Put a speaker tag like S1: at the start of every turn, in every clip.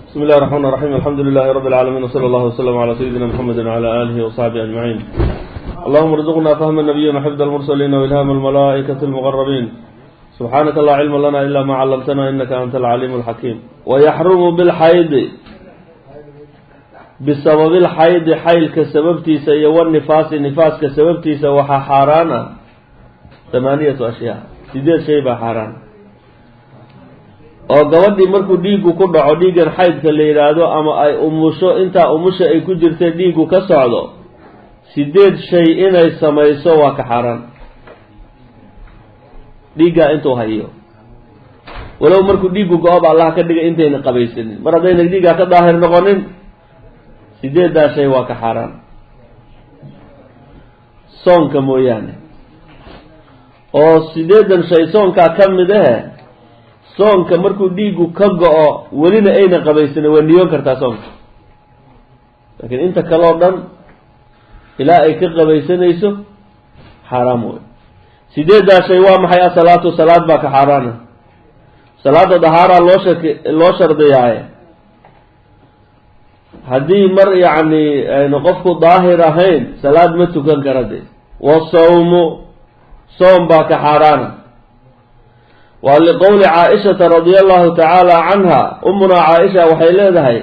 S1: بسم الله الرحمن الرحيم، الحمد لله رب العالمين، وصلى الله وسلم على سيدنا محمد وعلى آله وصحبه أجمعين. اللهم ارزقنا فهم النبيين وحفظ المرسلين وإلهام الملائكة المقربين. سبحانك لا علم لنا إلا ما علمتنا إنك أنت العليم الحكيم. ويحرم بالحيض بسبب الحيض، xaylka sababtiisa, iyo والنفاس, nifaaska sababtiisa, waxaa xaaraan ah ثمانية أشياء, sideed shay baa xaaraan oo gabadhii markuu dhiiggu ku dhaco, dhiiggan xaydka la yidhaahdo, ama ay umusho, intaa umusha ay ku jirtay dhiiggu ka socdo, sideed shay inay samayso waa ka xaaraan dhiiggaa intuu hayo. Walow markuu dhiiggu go-o ba Allah ka dhigay, intayna qabaysanin, mar haddayna dhiiggaa ka daahir noqonin, sideeddaa shay waa ka xaaraan, soonka mooyaane. Oo sideedan shay soonkaa ka mid ahe, soonka markuu dhiiggu ka go-o welina ayna qabaysanin, waa niyoon kartaa soonka, laakiin inta kale oo dhan ilaa ay ka qabaysanayso xaaraam wey. Sideeddaa shay waa maxay? الصلاة, salaad baa ka xaaraana. Salaada dahaaraa loo shak loo shardiyaaye, haddii mar yacni aynu qofku daahir ahayn, salaad ma tukan kara de. والصوم, soom baa ka xaaraana. Waa لقول عائشة رضي الله تعالى عنها, umunaa Caaisha waxay leedahay: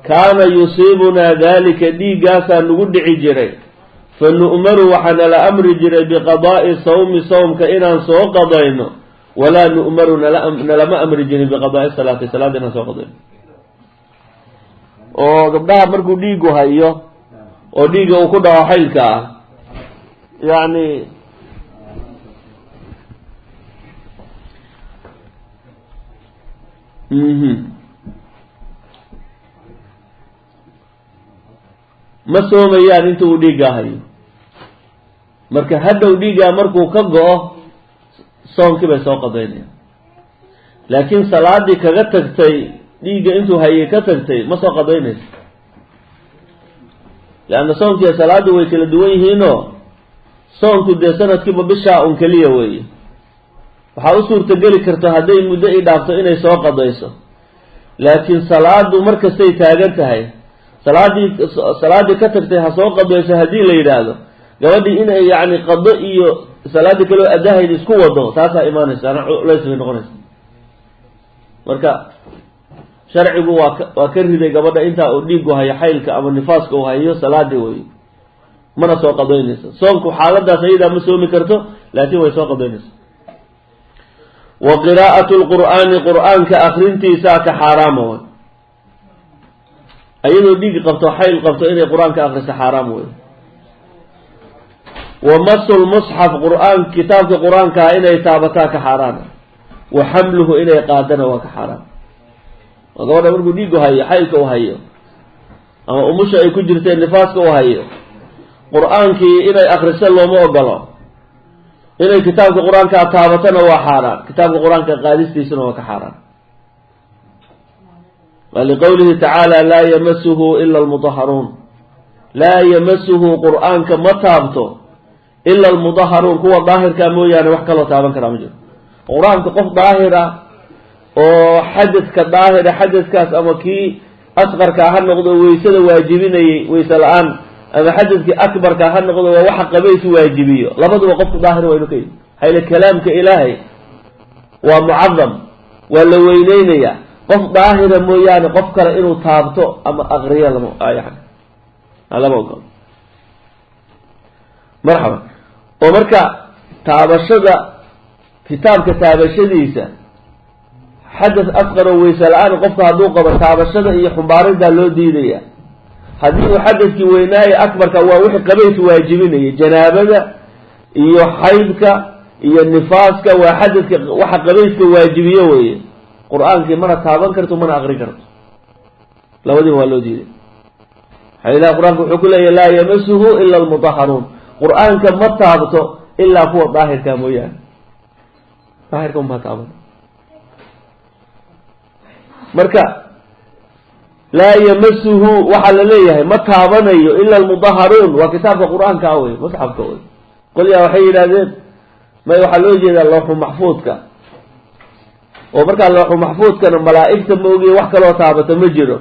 S1: كان يصيبنا ذلك, dhiiggaasaa nagu dhici jiray, فنؤمر, waxaana la amri jiray, بقضاء الصوم, sawmka inaan soo qadayno, ولا نؤمر, nalama amri jirin, بقضاء الصلاة, salaada inaan soo qadayno. Oo gabdhaha markuu dhiiggu hayo oo dhiigga uu ku dhaco xaylka ah, yacni ma soomayaan inta uu dhiiggaa hayo. Marka hadhow dhiiggaa markuu ka go-o, soonkii bay soo qadaynayaan, laakiin salaadii kaga tagtay, dhiigga intuu hayay ka tagtay, ma soo qadaynayso, leanna soonkiiyo salaaddu way kala duwan yihiinoo soonku dee sanadkiiba bishaa un keliya weeye. Waxaa u suurtageli karta hadday muddo i dhaafto inay soo qadayso, laakiin salaadu markastay taagan tahay. Salaaddii ka tagtay ha soo qadayso haddii la yidhaahdo, gabadhii inay yacni qado iyo salaaddii kaloo addahayd isku wado, taasaa imaanaysa, ana culays bay noqonaysa. Marka sharcigu waa ka riday gabadha intaa uu dhiiggu hayo, xaylka ama nifaaska uu hayo, salaadii wey, mana soo qadaynayso. Soonku xaaladaas ayadaa ma soomi karto, laakiin way soo qadaynaysa. وقراءة القرآن, qur-aanka akrintiisaa ka xaaraama way. Ayadoo dhiig qabto, xayl qabto, inay qur-aanka akriso xaaraam wey. ومس المصحف, qur-aan, kitaabka qur-aankaa inay taabataa ka xaaraana. وحمله, inay qaadana waa ka xaaraam. Oo gabadha markuu dhiigu hayo, xaylka u hayo, ama umusha ay ku jirteen, nifaaska u hayo, qur-aankii inay akriso looma ogolo, inay kitaabka qur-aankaa taabatana waa xaaraan, kitaabka qur-aanka qaadistiisuna waa ka xaaraan. Waa لقوله تعالى: لا يمسه إلا المطهرون. لا يمسه, qur-aanka ma taabto, إلا المطهرون, kuwa daahirkaa mooyaane wax kaloo taaban karaa ma jiro. Qur-aanka qof daahira oo xadadka daahira, xadadkaas ama kii asqarkaa ha noqdo, weysada waajibinayay weyse la-aan, ama xadadkii akbarkaa ha noqdo, waa waxa qabays waajibiyo, labaduba qofku daahir waa inu ka yihi. Maxaa kalaamka Ilaahay waa mucadam, waa la weyneynaya. Qof daahira mooyaane qof kale inuu taabto ama aqriyo lama yani lama ogolo. Marxaba. Oo marka taabashada, kitaabka taabashadiisa, xadath asqar oo weyse la-aan qofka hadduu qabo, taabashada iyo xumbaaridaa loo diidaya. Haddii uu xadadkii weynaaye akbarka, waa wixii qabays waajibinaya, janaabada iyo xaydka iyo nifaaska, waa xadadka waxa qabayska waajibiye weye, qur-aankii mana taaban karto, mana aqrin karto, labadiiba waa loo diiday. Maxaa ilah qur-aanka wuxuu ku leeyahy: لا يمسه إلا المطهرون. Qur-aanka ma taabto ilaa kuwa daahirkaa mooyaane, daahirka uma taaban. Marka لا يمسه waxaa la leeyahay ma taabanayo إلا المطهرون, waa kitaabka qur-aanka ah wey, musxafka wey. Qolyaa waxay yidhahdeen may, waxaa loo jeedaa lawxu maxfuudka. Oo markaa looxu maxfuudkana malaa'igta ma ogiye wax kaloo taabata ma jiro.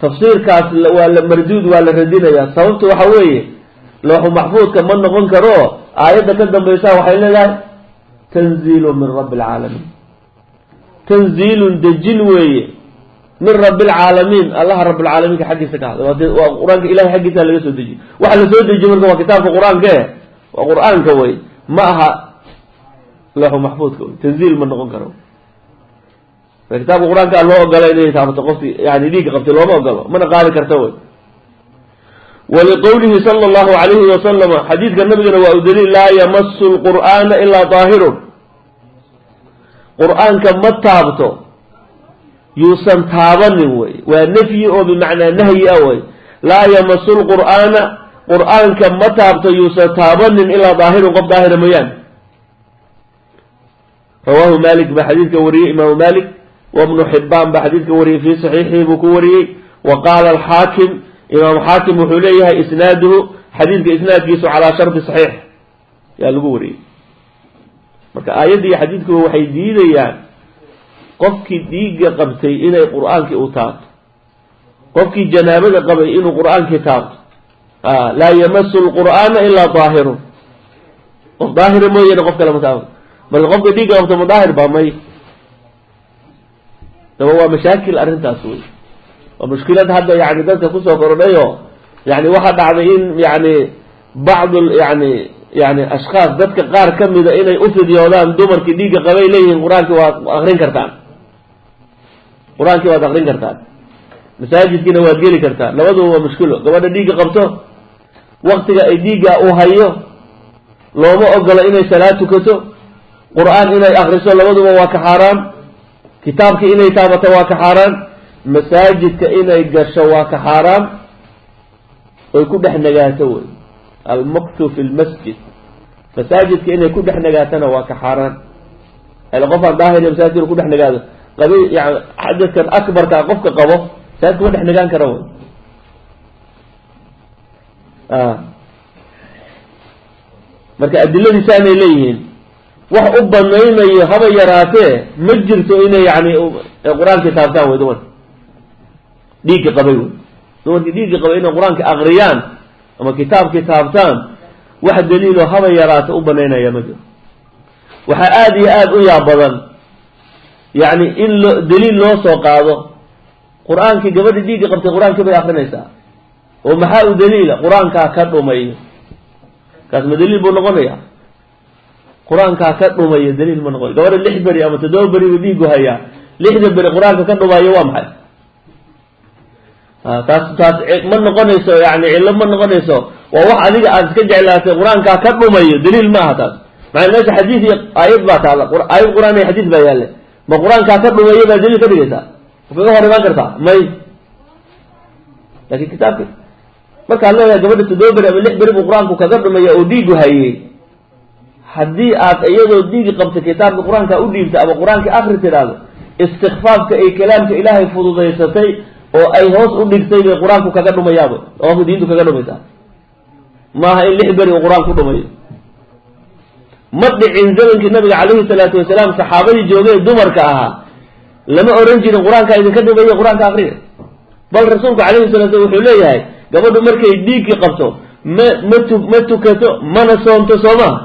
S1: Tafsiirkaas waa la marduud, waa la radinayaa. Sababtu waxa weeye looxu maxfuudka ma noqon karo. Aayadda ka dambaysa waxay leedahay tanziilu min rabbi alcaalamiin, tanziilun dejin weeye min rabbi alcaalamiin, allaha rabbilcaalamiinka xaggiisa ka hadlay. Waa qur-aanka ilahay xaggiisa laga soo dejiye. Waxa la soo dejiye marka waa kitaabka qur-aanka e, waa qur-aanka wey, ma aha looxu maxfuudka wey, tanziil ma noqon karo. Kitaabka qur-aanka loo ogola inay taabato qofki yani dhiigga qabtay, looma ogolo, mana qaadi karta wey. Waliqowlihi sala allahu alayhi wasalama, xadiidka nabigana waa u daliil, laa yamasu lqur'aana ilaa daahirun, qur-aanka ma taabto, yuusan taabanin wey, waa nafyi oo bimacnaa nahyi ah wey. Laa yamasu lqur'aana, qur-aanka ma taabto, yuusan taabanin ilaa daahirun, qof daahira mooyaane. Rawaahu Malik baa xadiidka wariyey, imaamu Malik wabnu Xibaan baa xadiidka wariyey, fii saxiixihi buu ku wariyey. Wa qaala alxaakim, imaamu Xaakim wuxuu leeyahay isnaaduhu, xadiidka isnaadkiisu calaa sharti saxiix yaa lagu wariyey. Marka aayaddii iyo xadiidkuba waxay diidayaan qofkii dhiigga qabtay inay qur-aankii u taabto, qofkii janaabada qabay inuu qur-aankii taabto. Laa yamasu lqur'aana ilaa daahirun, qof daahira mooyaane qof kale ma taabto. Marka qofka dhiigga qabto ma daahir baa? May. Daba waa mashaakil arrintaas wey, waa mushkilad hadda yani dadka kusoo kordhayo. Yani waxaa dhacday in yani bacd yani ashkhaas, dadka qaar ka mida, inay u fidyoodaan dumarkii dhiigga qabay, leeyihiin qur-aankii waad akrin kartaan, qur-aankii waad akrin kartaan, masaajidkiina waad geli kartaan. Labaduba waa mushkilo. Gabadha dhiigga qabto waktiga ay dhiigga u hayo looma ogola inay salaad tukato, qur-aan inay akriso, labaduba waa ka xaaraan. Kitaabkii inay taabato waa ka xaaraan, masaajidka inay gasho waa ka xaaraan, oy ku dhex nagaato wey, almaktu fi lmasjid, masaajidka inay ku dhex nagaatona waa ka xaaraan. Ele qofaan daahir masaajidka inu ku dhex nagaado qabi, yani xadadkan akbarkaa qofka qabo masaajidka ma dhex nagaan kara wey. Marka adiladii saanay leeyihiin, wax u banaynayo haba yaraatee ma jirto inay yani qur-aankii taabtaan wey. Dumarka dhiigga qabay wey, dumarkii dhiigga qabay inay qur-aanka akriyaan ama kitaabkii taabtaan, wax daliiloo haba yaraate u banaynaya ma jiro. Waxaa aada iyo aada u yaab badan yacni in loo daliil loo soo qaado qur-aankii, gabadhi dhiigga qabtay qur-aankii bay akrinaysaa, oo maxaa u daliila? Qur-aankaa ka dhumay. Kaas ma daliil buu noqonaya? Qur-aankaa ka dhumaya daliil ma noqonay. Gabadha 6 beri ama 7 beri buu dhiigu hayaa, 6da beri qur-aanka ka dhumayo waa maxay? Taas ma noqonayso, yani cillo ma noqonayso, waa wax adiga aada iska jeclaatay. Qur-aankaa ka dhumayo daliil ma aha taas. Maxaa meesha xadiis iyo aayad baa taala, aayad qur-aan iyo xadiis baa yaale, ma qur-aankaa ka dhumayo baa daliil ka dhigaysaa? Kaga hor imaan kartaa may. Laakiin kitaabka markaad leedahay gabadha 7 beri ama 6 beri buu qur-aanku kaga dhumaya oo dhiigu hayey, haddii aad iyadoo dhiigi qabta kitaabka qur-aanka u dhiibta ama qur-aanka akri tidhaahdo, istikfaafka ay kalaamka ilaahay fududaysatay oo ay hoos u dhigtay bay qur-aanku kaga dhumayaaba, oo diintu kaga dhumaysaa. Maaha in 6 beri uu qur-aanku dhumayo. Ma dhicin zamankii nabiga calayhi salaatu wasalaam, saxaabadii joogay dumarka ahaa lama oran jirin qur-aanka idinka dhumayo, qur-aanka akriya. Bal rasuulku calayhi salatu slam wuxuu leeyahay gabadhu markay dhiiggii qabto ma tukato mana soonto, soo maha?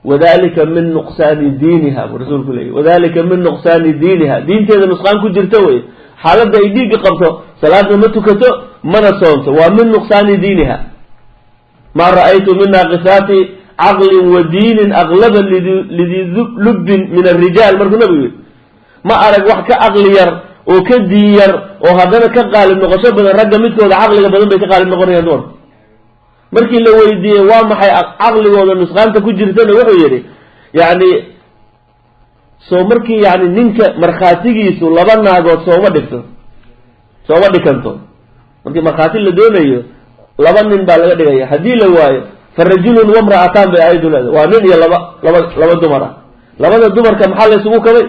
S1: Wadalika min nuqsaani diiniha buu rasuulku leeyahy, wadalika min nuqsaani diiniha, diinteeda nusqaan ku jirta wey. Xaaladda ay dhiigga qabto salaadna ma tukato mana soonto, waa min nuqsaani diiniha. Maa ra'aytu min naaqisaati caqlin wa diinin aqlaba lidii lubbin min arijaal. Markuu nabigu yihi ma arag wax ka caqli yar oo ka diin yar oo haddana ka qaalib noqosho badan ragga midkooda caqliga badan bay ka qaalib noqonayaan dumarka. Markii la weydiiyey waa maxay caqligooda nusqaanta ku jirtana, wuxuu yidhi yani soo markii yani ninka markhaatigiisu laba naagood sooma dhigto, sooma dhikanto, markii markhaati la doonayo laba nin baa laga dhigaya, haddii la waayo fa rajulun wamra'ataan bay aayaddu leedahay, waa nin iyo laba dumar ah. Labada dumarka maxaa la isugu kabay?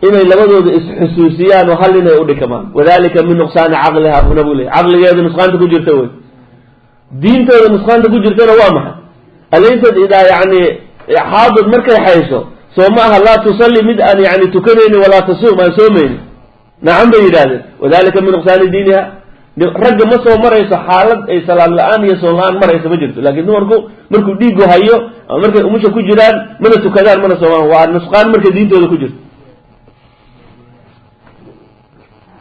S1: Inay labadooda isxusuusiyaan oo hal inay udhikamaan. Wadalika min nuqsaani caqliha buu nabigu leeyay, caqligeeda nusqaanta ku jirta wey. Diintooda nusqaanta ku jirtana waa maxay? Alaysad idaa yani Xaadad markay xaysho, soo ma aha laa tusalli mid aan yani tukanaynin, walaa tasuum aan soomaynin? Nacam bay yidhahdeen. Wadalika min nuqsaani diiniha. Ragga ma soo marayso xaalad ay salaad la-aan iyo soon la-aan marayso, ma jirto. Laakiin dumarku markuu dhiigu hayo ama markay umusha ku jiraan, mana tukadaan mana soomaan, waa nusqaan marka diintooda ku jirto.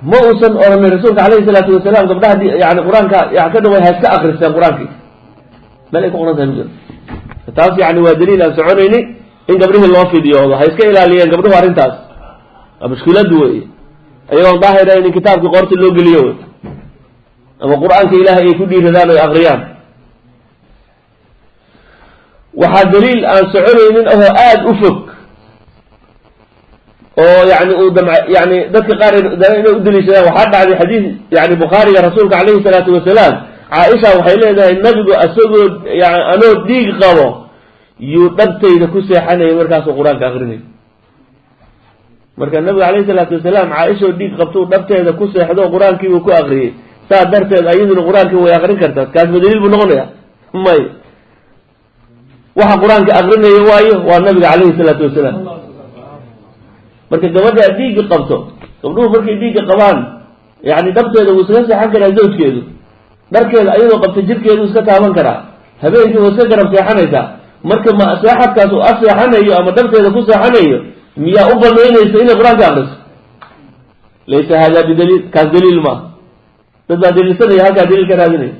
S1: Ma uusan odhanay rasuulka calayhi salaatu wasalaam gabdhaha yani qur-aanka ka dhaway ha iska akristeen qur-aankii, meel ay ku qoran tahay ma jirto taas. Yani waa daliil aan soconayni in gabdhihii loo fidiyoodo, ha iska ilaaliyeen gabdhuhu arrintaas, waa mushkiladu wey, ayagoon daahirayn in kitaabkii qoorta loo geliyo wey, ama qur-aanka ilaahay ay ku dhiiradaan o ay aqriyaan. Waxaa daliil aan soconaynin ahoo aada u fog oo yani uu dam yani dadka qaar inay u daliishadaan. Waxaa dhacday xadiis yani Bukhaariga, rasuulka calayhi salaatu wasalaam, Caaisha waxay leedahay nabigu isagoo yani anoo dhiig qabo yuu dhabtayda ku seexanayay, markaasuu qur-aanka akrinay. Marka nabiga calayhi salaatu wasalaam Caaishaoo dhiig qabtuu dhabteeda ku seexdo, qur-aankiibuu ku akriyey, saa darteed ayaduna qur-aankii way akrin kartaa. Kaas ma daliil buu noqonaya? May. Waxa qur-aanka akrinaya waayo waa nabiga calayhi salaatu wasalaam. Marka gabadha dhiigga qabto, gabdhuhu markay dhiigga qabaan, yani dhabteeda wuu iskaga seexan karaa zawjkeedu, dharkeeda ayadoo qabta jirkeedu iska taaban karaa, habeenkii waa iska garab seexanaysaa. Marka ma seexadkaas uu aseexanayo ama dhabteeda ku seexanayo miyaa u banaynaysa inay qur-aanka akriso? Laysa hada bidaliil, kaas daliil maaha. Dad baa daliilsanaya, halkaa daliil ka raadinaya,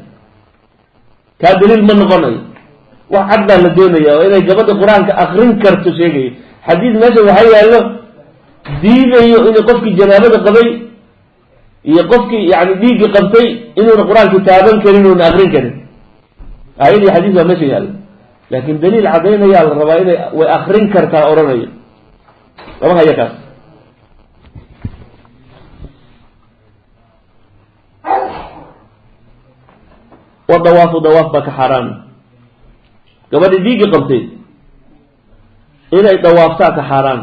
S1: kaa daliil ma noqonayo. Wax cad baa la doonaya oo inay gabadha qur-aanka akrin karto sheegayo. Xadiis meesha waxaa yaallo diidayo inay qofkii janaabada qabay iyo qofkii yani dhiiggii qabtay inuuna qur-aankii taaban karin, uuna akrin karin. Aayad iyo xadiis baa meesha yaalla, laakin daliil cadaynayaa la rabaa inay way akrin kartaa odhanayo, lama hayo kaas. Wa dawaafu, dawaaf baa ka xaaraan gabadhii dhiiggii qabtay inay dawaaftaa ka xaaraan,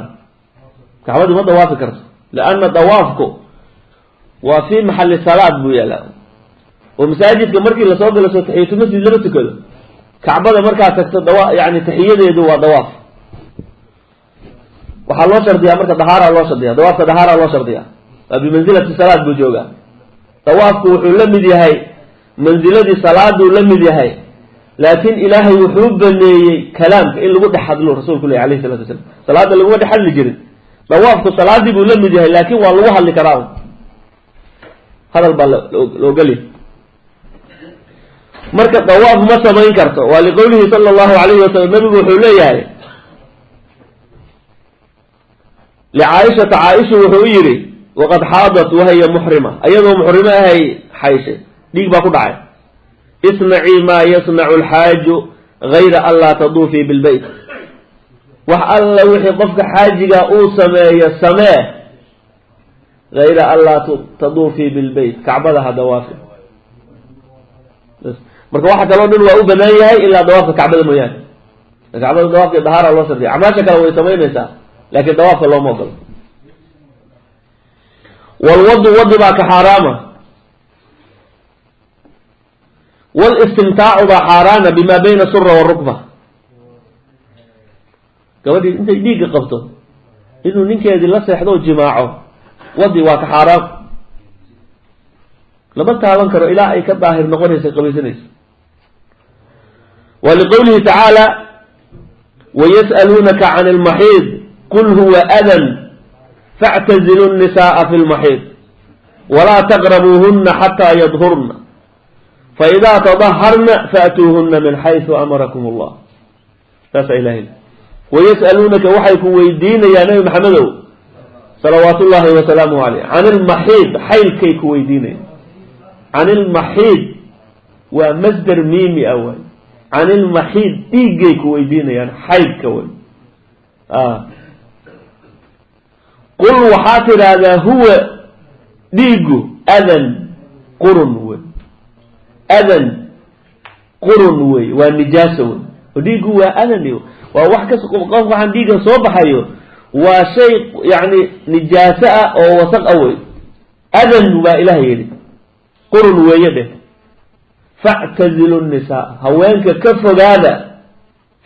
S1: kacbadii ma dawaafi karto, lianna dawaafku waa fii maxalli salaad buu yaalaa, oo masaajidka markii lasoo galo soo taxiyatu masjid lama tukado. Kacbada markaad tagto dawa yani taxiyadeedu waa dawaaf. Waxaa loo shardiyaa marka dahaara loo shardiya, dawaafka dahaara loo shardiyaa, waa bimanzilati salaad buu joogaa. Dawaafku wuxuu la mid yahay manziladii salaaduu la mid yahay, laakiin ilaahay wuxuu baneeyey kalaamka in lagu dhex hadlo. Rasuulku leh alayhi salatu wasalaam salaada laguma dhex hadli jirin, dawaafku salaadii buu la mid yahay, laakin waa lagu hadli karaa, hadal baa laogolyahay. Marka dawaaf ma samayn karto, waa liqowlihi sala allahu alayhi wasalam, nabigu wuxuu leeyahay licaaishata, caaisha wuxuu u yidhi waqad xaadat wahiya muxrima, ayadoo muxrimo ahay xayshay, dhiig baa ku dhacay, isnacii maa yasnacu alxaaju gayra an laa taduufii bilbeyt, wax alla wixii qofka xaajiga uu sameeyo samee, gayra an laa taduufii bilbeyt, kacbada ha dawaafi. Marka waxa kaloo dhan waa u banaan yahay ilaa dawaafka kacbada mooyaane. Kacbada dawaafka dahaara loo shardiya, acmaasha kale way samaynaysaa, laakiin dawaafka looma ogolo. Walwadu, wadi baa ka xaaraama, walistimtaacu baa xaaraana bima bayna sura warukba. Gabadhii intay dhiigga qabto inuu ninkeedii la seexdo o jimaaco, wadi waa ka xaaraam, lama taaban karo ilaa ay ka daahir noqonaysa, qabaysanayso. Wa liqowlihi tacaala wayas'aluunaka can almaxiid qul huwa adan factazilu nnisaaa fi lmaxiid walaa taqrabuuhuna xataa yadhurna faidaa tadaharna faatuuhuna min xaysu amarakum allah. Saasaa ilahay wayas'aluunaka waxay ku weydiinayaa nabi Maxamedow salawaat ullaahi wasalaamuhu caleyh can ilmaxiid, xaylkay ku weydiinaya. Can ilmaxiid waa masder miimi ah waay, can ilmaxiid dhiiggay ku weydiinayaan, xaydka way. Qul waxaa tidhaahdaa huwa dhiiggu adan qurun wey, adan qurun wey, waa nijaaso wey, oo dhiiggu waa adan, waa wax kas qof waxaan dhiigga soo baxayo waa shay yani nijaaso ah oo wasaq ah wey, adan baa ilaah yidhi, qurun weeye dheh. Factazilu nnisaa, haweenka ka fogaada,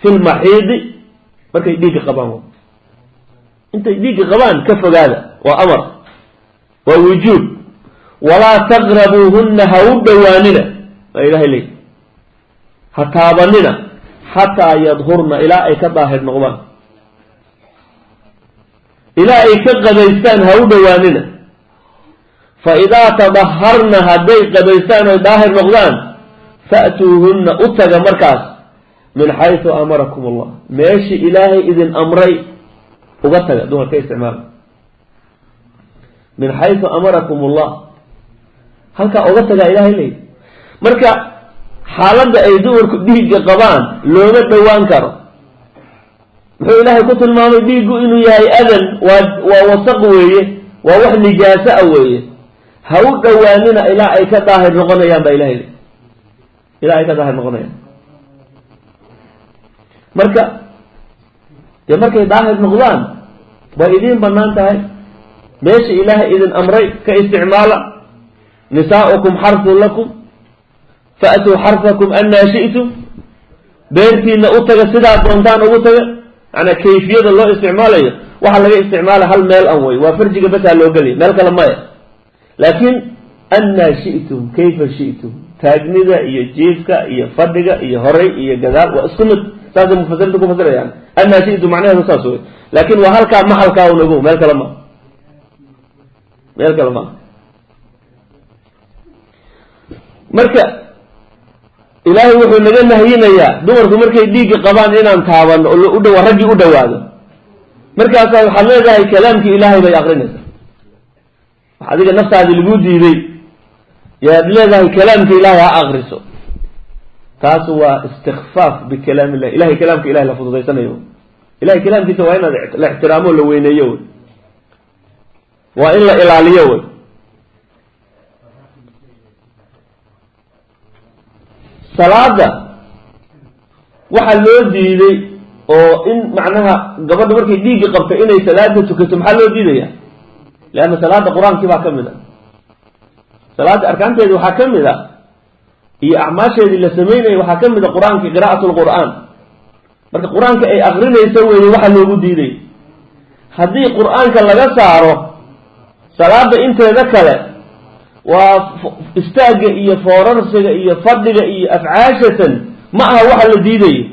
S1: fi lmaxiidi Markay dhiigga qabaan, intay dhiigga qabaan ka fogaada, waa amar, waa wujuub. Walaa taqrabuuhunna, ha u dhowaanina waa ilahay leey, ha taabanina xataa yadhurna, ilaa ay ka daahir noqdaan, ilaa ay ka qabaystaan ha u dhowaanina. Fa idaa tadaharna, hadday qabaystaan oy daahir noqdaan, fa'tuuhunna, u taga markaas, min xaysu amarakum allah, meeshii ilaahay idin amray uga taga. Dumar ka isticmaala min xaysu amarakum allah, halkaa uga tagaa ilahay leey. Marka xaaladda ay dumarku dhiigga qabaan looma dhowaan karo. Muxuu ilaahay ku tilmaamay dhiiggu inuu yahay adan? Waa wasaq weeye, waa wax nijaaso a weeye. Ha u dhowaanina ilaa ay ka daahir noqonayaan baa ilahay leey, ilaa ay ka daahir noqonayaan. Marka dee markay daahir noqdaan way idiin banaan tahay, meesha ilaahay idin amray ka isticmaala. Nisaa'ukum xarfun lakum fa'tuu xarfakum annaa shi'tum, beertiina u taga sidaa doontaan ugu taga. Macnaa kayfiyada loo isticmaalayo waxaa laga isticmaala hal meel an wey, waa farjiga basaa loo gelaya, meel kale maya. Laakiin annaa shi'tum, kayfa shi'tum, taagnida iyo jiifka iyo fadhiga iyo horay iyo gadaal waa isku mid. Saasay mufasiriinta ku fasirayaan annaa shi'tum, macnaheedu saas wey. Laakiin waa halkaa maxalkaa un ogow, meel kale ma, meel kale ma. Marka ilaahay wuxuu naga nahyinayaa dumarku markay dhiigga qabaan inaan taabano oo udhawa raggii u dhawaado. Markaasaa waxaad leedahay kalaamkii ilaahay bay akrinaysaa, wax adiga naftaadii laguu diiday yaad leedahay kalaamka ilaahay ha akriso. Taas waa istikfaaf bikalaam illahi. Ilahay kalaamka ilahay la fududaysanayo, ilahay kalaamkiisa waa inaad la ixtiraamo, la weyneeyo wey, waa in la ilaaliyo wey. Salaada waxaa loo diiday oo in macnaha gabadha markay dhiigga qabto inay salaada tukato, maxaa loo diidaya? Leanna salaada qur-aankii baa ka mid a, salaada arkaanteedi waxaa ka mid a iyo acmaasheedii la samaynaya waxaa ka mid a qur-aankii, qiraa'at lqur'aan. Marka qur-aanka ay akrinayso weeye waxaa loogu diiday. Haddii qur-aanka laga saaro salaada inteeda kale, waa istaagga iyo foorarsiga iyo fadhiga iyo afcaashatan, ma aha waxa la diidayo.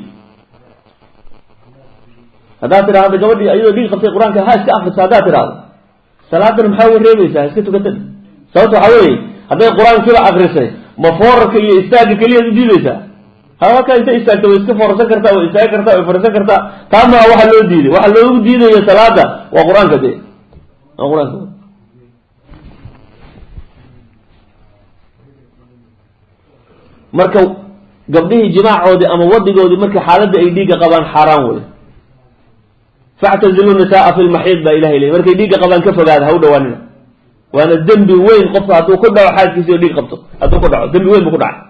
S1: Haddaad tidhahdo gabadhii ayadoo dhiig qabtay qur-aanka ha iska akriso, haddaad tidhahdo salaadan maxaa uga reebaysaa? Ha iska tukatan. Sababta waxaa weeye hadday qur-aankiiba akrisay, ma foorarka iyo istaagga keliyaad u diidaysaa? Halkaa intay istaagta way iska foorarsan kartaa, way istaagi kartaa, way fariisan kartaa. Taa maa waxa loo diiday. Waxa loogu diidayo salaada waa qur-aanka, dee waa qur-aanka. Marka gabdhihii jimaacoodii ama wadigoodii marka xaaladda ay dhiigga qabaan xaaraan wey. Factazilu nisaaa fi lmaxiid baa ilahay ley, markay dhiigga qabaan ka fogaada, ha u dhawaanina. Waana dembi weyn qofka hadduu ku dhaco xaaskiisi oo dhiig qabto, hadduu ku dhaco dembi weyn buu ku dhacay.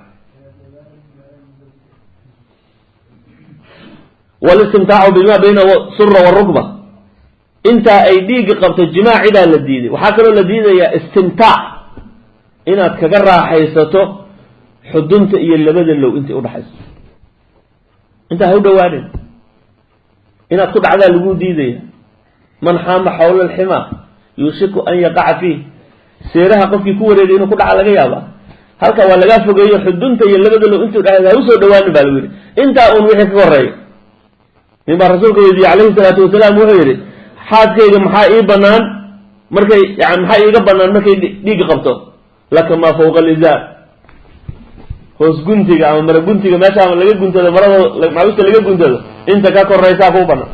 S1: Walistimtaacu bima bayna sura warukba, intaa ay dhiigga qabto jimaacidaa la diiday. Waxaa kaloo la diidayaa istimtaac inaad kaga raaxaysato xudunta iyo labada low intay udhaxayso, intaa ha u dhawaanin, inaad ku dhacdaa lagu diidaya. Man xaama xawla alximaa yuushiku an yaqaca fiih, seeraha qofkii ku wareegay inuu ku dhaca laga yaabaa. Halka waa lagaa fogeeyo, xudunta iyo labada low intii udhaxayso ha usoo dhawaanin baa lagu yidhi, intaa uun wixii ka horeeya. Nin baa rasuulka weydiiyey calayhi salaatu wasalaam, wuxuu yidhi xaaskayga maxaa ii banaan markay, yani maxaa iiga banaan markay dhiigga qabto? Laka maa fawqa alizaar, hoos guntiga ama mara guntiga, meesha ama laga guntado marada macuusta laga guntado inta ka koraysaa kuu banaan,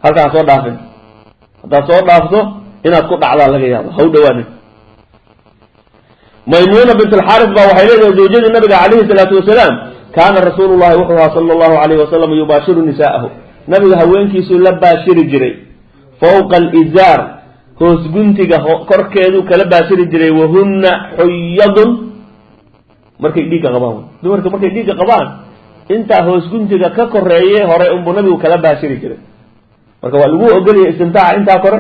S1: halkaa soo dhaafin. Haddaad soo dhaafto inaad ku dhacdaa laga yaabo, ha u dhawaanin. Maymuuna bint alxaaris baa waxay leedahay zawjadii nabiga calayhi salaatu wasalaam, kaana rasuulu llahi wuxuu ahaa sala allahu alayhi wasalam yubaashiru nisaa'ahu, nabiga haweenkiisuu la baashiri jiray fawqa alizaar, hoos guntiga korkeeduu kala baashiri jiray, wahunna xuyadun, markay dhiigga qabaan. Dumarka markay dhiigga qabaan intaa hoos guntiga ka koreeye hore unbuu nabigu kala baashiri jiray. Marka waa lagu ogolaya istimtaaca intaa kore,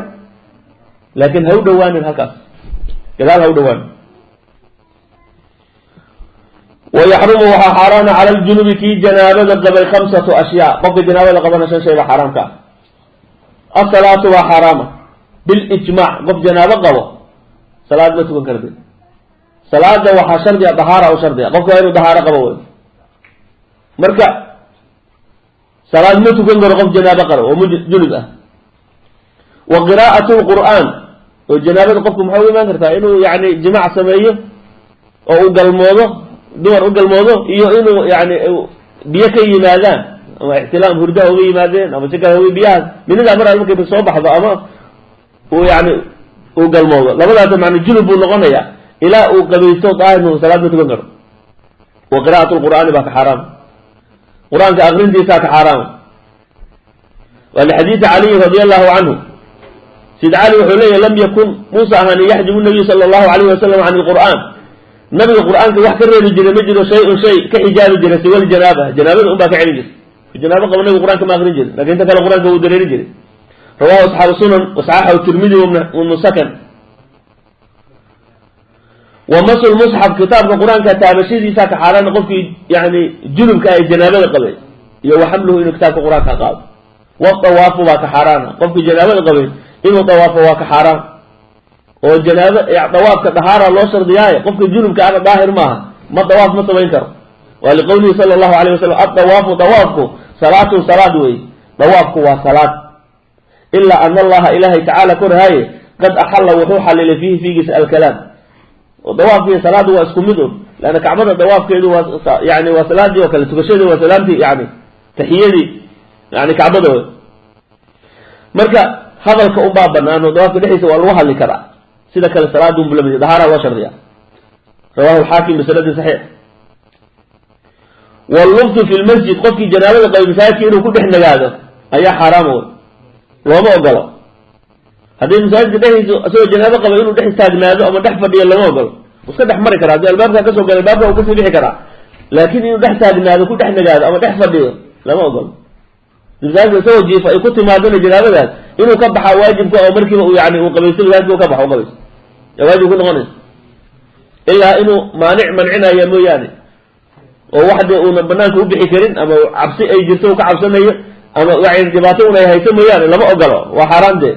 S1: laakiin ha u dhawaanin halkaas gadaal, ha u dhawaanin. Wayaxrumu waxaa xaaraana cala aljunubi kii janaabada qabay khamsatu ashyaa. Qofka janaabada qabana shan shay baa xaaraamka ah. Asalaatu waa xaaraama bilijmaac. Qof janaabo qabo salaad ma tukan karti. Salaada waxaa shardiga dahaara u shardiga, qofka waa inuu dahaaro qabo wey. Marka salaad ma tukan karo qof janaabo qabo oo junub ah. Wa qiraa'atu lqur'aan, oo janaabada qofku maxay u imaan kartaa? Inuu yani jimaac sameeyo oo u galmoodo, dumar u galmoodo, iyo inuu yani biyo ka yimaadaan, ama ixtilaam hurdaha uga yimaadeen, ama si kale uga biyahaas minidaa mar al markay soo baxdo, ama uu yani uu galmoodo, labadaas macna junub buu noqonayaa ilaa uu qabaysto daahir, salaad ma tukan karo. Wa qira'atu lqur'aani baa ka xaaraam, qur-aanka akrintiisaa ka xaaraama. Waa lixadiidi caliyin radi allahu canhu. Sid Cali wuxuu leeyahy: lam yakun, muusa ahaanin, yaxjibu nabiyu sala allahu alayhi wasalam can ilqur'aan, nabiga qur-aanka wax ka reebi jiray ma jiro, shay-un shay ka xijaabi jira siwa ljanaaba, janaabada un baa ka celin jirta. Janaabo qabo nabiga qur-aanka ma akrin jirin, lakin inta kale qur-aanka wuu dareerin jiray. Rawahu asxaabu sunan wasaxaxahu Tirmidi wibnu Sakan. Wa masu lmusxaf, kitaabka qur-aanka taabashadiisaa ka xaaraana qofkii yani junubka ay janaabada qabay, iyo wa xamluhu, inuu kitaabka qur-aanka qaado. Wadawaafu baa ka xaaraana, qofkii janaabada qabay inuu dawaafo waa ka xaaraan, oo janaabo dawaafka dahaara loo shardiyaaye, qofka junubka ana daahir maaha, ma dawaaf ma samayn karo. Waa liqowlihi sala allahu alayh wasalam: addawaafu, dawaafku, salaatun, salaad wey, dawaafku waa salaad. Ilaa ana allaha, ilaahay tacaala korhaaye, qad axalla, wuxuu xalilay, fiihi, fiigiisa, alkalaam. Oo dawaafkiiyo salaaddu waa isku mid un, leanna kacbada dawaafkeedu waa yani waa salaadii oo kale, tukashadii waa salaamtii, yani taxiyadii yani kacbada wey. Marka hadalka unbaa banaan oo dawaafka dhexdiisa waa lagu hadli karaa, sida kale salaada unbu lamid, dahaara loo shardiya. Rawahu alxaakim bisanadin saxiix. Wallubtu fi lmasjid, qofkii janaabada qabay masaajidka inuu ku dhex nagaado ayaa xaaraama wey, looma ogolo. Haddii masaajidka dhexdiisa isagoo janaabo qaba inuu dhex taagnaado ama dhex fadhiyo lama ogolo. Iska dhex mari karaa, haddii albaabkaa kasoo gala albaabka uu kasii bixi karaa, laakin inuu dhex taagnaado, ku dhex nagaado ama dhex fadhiyo lama ogolo. Masaajidka isagoo jiifa ay ku timaadona janaabadaas, inuu ka baxaa waajibka, oo markiiba uu yani uu qabaysto, masaajidka u ka baxo, u qabaysto yaa waajib ku noqonaysa, ilaa inuu maanic mancinaya mooyaane, oo wax dee uuna banaanka u bixi karin ama cabsi ay jirto uu ka cabsanayo ama yani dhibaato un ay hayso mooyaane, lama ogolo, waa xaaraan dee.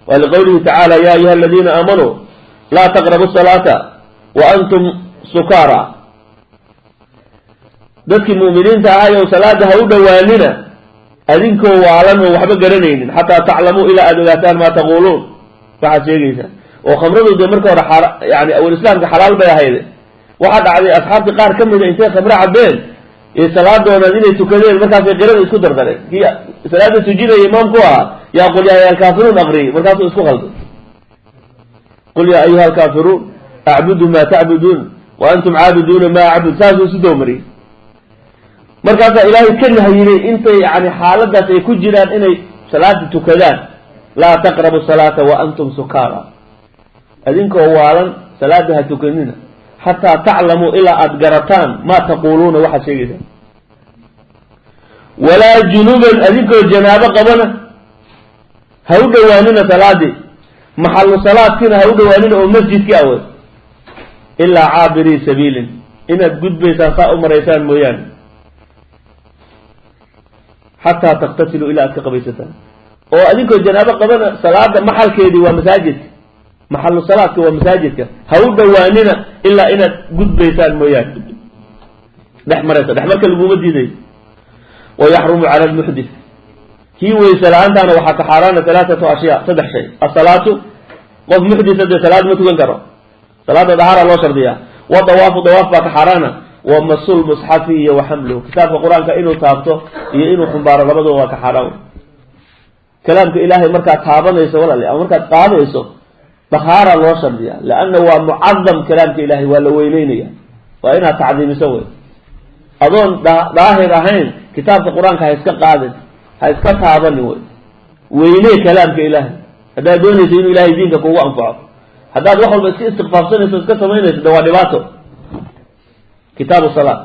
S1: Waa liqawlihi tacaala: ya ayuha aladiina aamanuu laa taqrabu salaata wa antum sukaara. Dadkii mu'miniinta ahayow, salaada ha u dhowaanina adinkoo waalan oo waxba garanaynin, xataa taclamuu, ilaa aada ogaataan, maa taquuluun, waxaad sheegaysaa. Oo khamradu dee marka hore yani awal islaamka xalaal bay ahayde. Waxaa dhacday asxaabtii qaar ka mida intay khamro cabeen iyo salaadoonaad inay tukadeen, markaasay qirada isku dardareen. Kii salaada tujinaya imaamku ahaa yaa qul yaa ayuha alkaafiruun aqriyey, markaasuu isku khalday: qul yaa ayuha alkaafiruun acbudu maa tacbuduun wa antum caabiduuna maa acbud, saasuu isu dowmariyey. Markaasaa Ilaahay ka nahyinay intay yani xaaladaas ay ku jiraan inay salaada tukadaan: laa taqrabu salaata wa antum sukaara, adinkoo waalan salaada ha tukanina, xataa taclamuu, ilaa aada garataan, maa taquuluuna, waxaad sheegaysaan. Walaa junuban, adinkoo janaabo qabana ha u dhowaanina salaadii, maxalu salaadkiina ha u dhowaanina oo masjidkii awey, ilaa caabirii sabiilin, inaad gudbaysaan saa u maraysaan mooyaane, xataa takhtasiluu, ilaa aad ka qabaysataan. Oo adinkoo janaabo qabana salaada maxalkeedii waa masaajidka, maxalu salaadka waa masaajidka, ha u dhowaanina ilaa inaad gudbaysaan mooyaane, dhex maraysa, dhex marka laguma diidayo. Wayaxrumu cala almuxdith, kii weyse la-aantaana waxaa ka xaaraana halaathatu ashyaa, saddex shay. Asalaatu, qof muxdisa dee salaad ma tukan karo, salaada dahaara loo shardiyaa. Wa dawaafu, dawaaf baa ka xaaraana. Wa masul musxafi iyo wa xamluhu, kitaabka qur-aanka inuu taabto iyo inuu xumbaaro labaduba waa ka xaaraan. Kalaamka Ilaahay markaad taabanayso, walaali, ama markaad qaadayso, dahaara loo shardiyaa, leanna waa mucadam kalaamka Ilahay, waa la weyneynaya, waa inaad tacdiimiso wey. Adoon daahir ahayn kitaabka qur-aanka ha iska qaadin, ha iska taabanin wey. Weynee kalaamka Ilaahay haddaad doonayso inuu Ilahay diinka kugu anfaco. Haddaad wax walba iska istiqfaafsanayso, iska samaynayso, de waa dhibaato. Kitaabu salaad,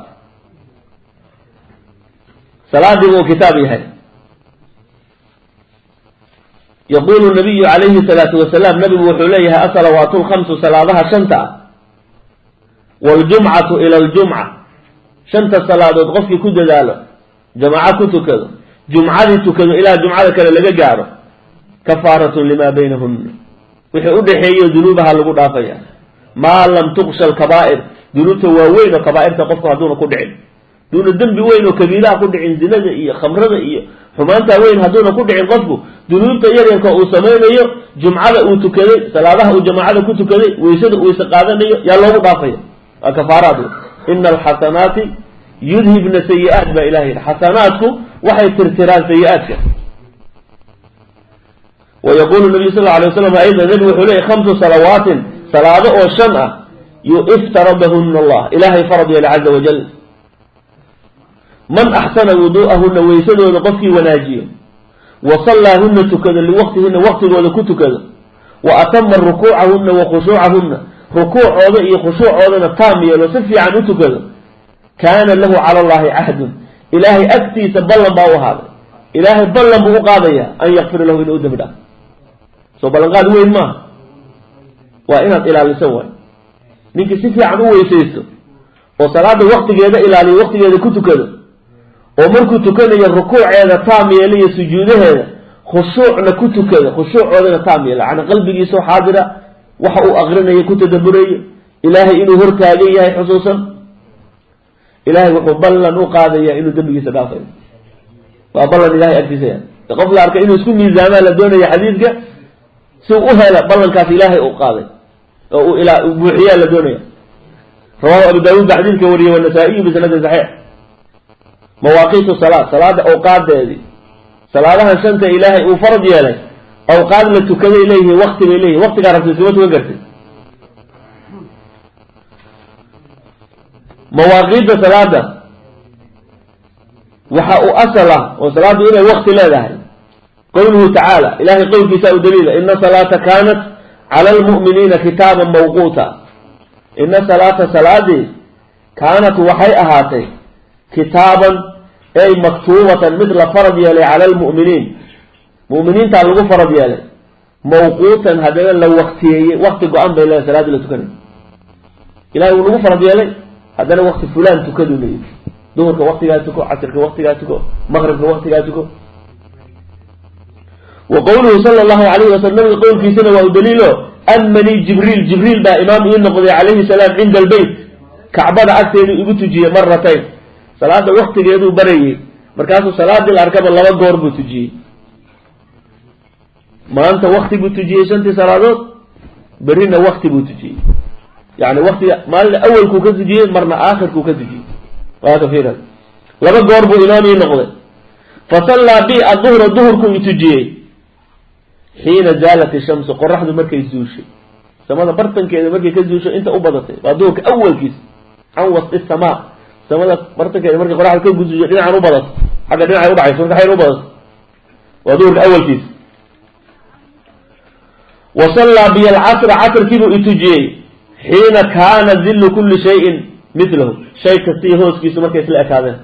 S1: salaadii buu kitaab yahay. Yaqulu nabiyu calayhi salaatu wasalaam, nabigu wuxuu leeyahay: asalawaatu lkhamsu, salaadaha shanta ah, Waljumcatu ila aljumca, shanta salaadood qofkii ku dadaalo, jamaaco ku tukado, jumcadii tukado ilaa jumcada kale laga gaaro, kafaaratun limaa baynahunna, wixii u dhexeeyo dunuubaha lagu dhaafaya, maa lam tuqsha alkabaa'ir, dunuubta waaweyn oo kabaa'irta qofku hadduuna ku dhicin, duuna dembi weyn oo kabiiraha ku dhicin, zinada iyo khamrada iyo xumaanta weyn hadduuna ku dhicin qofku, dunuubta yaryarka uu samaynayo, jumcada uu tukaday, salaadaha uu jamaacada ku tukaday, weysada weyse qaadanayo, yaa loogu dhaafaya. Waa kafaaraad. Ina alxasanaati yudhibna sayi-aat baa ilaha yidhi, xasanaadku waxay tirtiraan sayi-aadka. Wa yaqulu nabiyu sal lla alay waslam aydan, nabigu wuxuu leeyay khamsu salawaatin, salaado oo shan ah, yuftaradahuna allah, ilaahay farad yeelay caza wajal. Man axsana wuduu'ahuna, weysadooda qofkii wanaajiyo, wa sallaahuna tukado, liwaqtihina waqtigooda ku tukado, wa atama rukuucahuna wa khushuucahuna, rukuucooda iyo khushuucoodana taam yeelo, si fiican u tukado, kaana lahu cala allahi cahdun, ilaahay agtiisa ballan baa u ahaaday, ilaahay ballan buu u qaadaya, an yakfira lahu, inuu u dembi dhaafo. Soo ballanqaad weyn maaha, waa inaad ilaaliso. Waay ninkii si fiican u weysaysto oo salaada waqtigeeda ilaaliyo, waqtigeeda ku tukado, oo markuu tukanayo rukuuceeda taam yeela iyo sujuudaheeda, khushuucna ku tukada, khushuucoodana taam yeela, yani qalbigiisoo xaadira, waxa uu aqrinayo ku tadaburayo, ilaahay inuu hortaagan yahay xusuusan, ilaahay wuxuu ballan u qaadaya inuu dembigiisa dhaafayo. Waa ballan ilahay agtiisa yahay. Qof la arkay inuu isku miisaamaa la doonaya xadiidka, si uu u hela ballankaas ilaahay uu qaaday oo uu ilaa buuxiyaa la doonaya. Rawahu Abu Daawuud baa xadiidka wariyey, wanasaa-iyu bisanadin saxiix. Mawaaqiitu salaad, salaada awqaadeedii, salaadahan shanta ilaahay uu farad yeelay awqaad la tukaday leeyihiin, wakti bay leeyihin, waktigaa rabta iskama tukan kartid. Mawaaqiidda salaada waxa uu asal ah oo salaaddu inay wakti leedahay qowluhu tacaala, ilahay qowlkiisa u daliila, ina salaata kaanat cala almu'miniina kitaaban mawquuta. Ina salaata, salaadii, kaanat waxay ahaatay, kitaaban ay maktuubatan, mid la farad yeelay, cala almu'miniin, mu'miniintaa lagu farad yeelay, mawquutan, haddana la waktiyeeyey, wakti go-an bay leedahay salaadii la tukanay. Ilahay wuu nagu farad yeelay, haddana wakti fulaan tukaduu leeyahy, duhurka waktigaa tuko, casirka waktigaa tuko, maqribka waktigaa tuko. Wa qowluhu sala allahu alayhi wasalam, nabiga qowlkiisana waa u daliilo, amanii Jibriil, Jibriil baa imaam ii noqday calayhi salaam, cinda albeyt, Kacbada agteedu igu tujiyey, maratayn, salaada waktigeeduu barayey, markaasuu salaadii la arkaba laba goor buu tujiyey. Maanta wakti buu tujiyey shantii salaadood, berrina wakti buu tujiyey, yani waktiga maalina awalkuu ka tujiyey, marna aakhirkuu ka tujiyey. Waa kafiira, laba goor buu imaam ii noqday. Fasallaa bi aduhra, duhurkuu itujiyey, xiina zaalat ishamsu, qoraxdu markay zuushay, samada bartankeeda markay ka zuusho inta u badatay, waa duhurka awalkiisa, can wasti samaa, samada bartankeeda markay qoraxdu ka guzuusho dhinacan u badato, xagga dhinacay udhacayso marka xayr u badato, waa duhurka awalkiisa. Wa sallaa biy alcasra, casrkiibuu itujiyey, xiina kaana dillu kulli shayin milahu, shay kastii hooskiisu markay isla ekaadeen,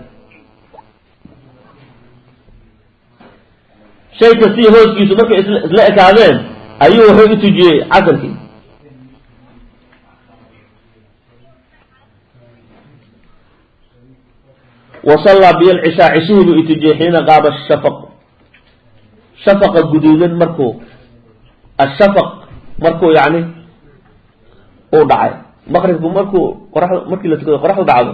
S1: shay kastii hooskiisu markay isla ekaadeen ayuu wuxuu itujiyey casrkii. Wa sallaa biy alcishaa, cishihii buu itujiyey, xiina qaaba shafaq, shafaqa guduudan markuu, ashafaq markuu yani uu dhacay, maqribku markuu qoraxda markii la tukado qoraxdu dhacdo,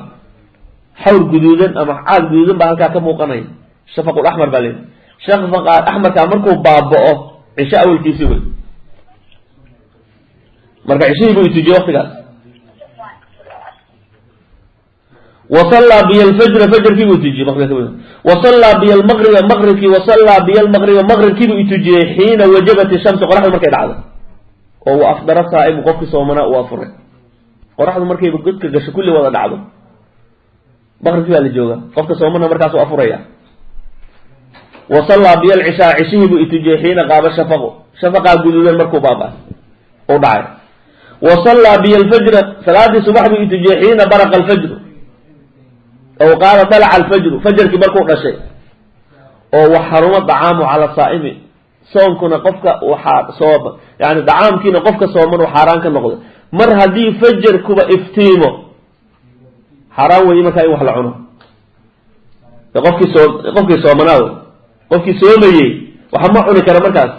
S1: xawr guduudan ama caad guduudan baa halkaa ka muuqanaya, shafaqul axmar baa leeyahy. Shafaqa axmarkaa markuu baaba'o, cisho awalkiisii wey. Marka cishihii buu itujiyey waqtigaas. Wa sallaa biy alfajra, fajarkii buu itujiyey, wa sallaa biy almaqriba, maqribkii, wa sallaa biy almaqriba, maqribkii buu itujiyey, xiina wajabat ishamsu, qoraxdu markay dhacdo, oo wa afdara saa'imu, qofkii soomanaa uu afuray. Qoraxdu markayba godka gasho, kulli wada dhacdo, maqribkii baa la joogaa, qofka soomana markaasuu afuraya. Wa sallaa biy alcishaa, cishihii buu itujiyey, xiina qaaba shafaqu, shafaqaa guduudan markuu baaba u dhacay. Wa sallaa biy alfajra, salaadii subax buu itujiyey, xiina baraqa alfajru, aw qaala dalaca alfajru, fajarkii markuu dhashay, oo waxaruma dacaamu cala saa'imi, soonkuna qofka waxaa soo yani dacaamkiina qofka sooman uu xaaraan ka noqday, mar haddii fajarkuba iftiimo. Xaaraan weeye markaa in wax la cuno. Qofkii soo qofkii soomanaa wey, qofkii soomayey waxa ma cuni kara markaas.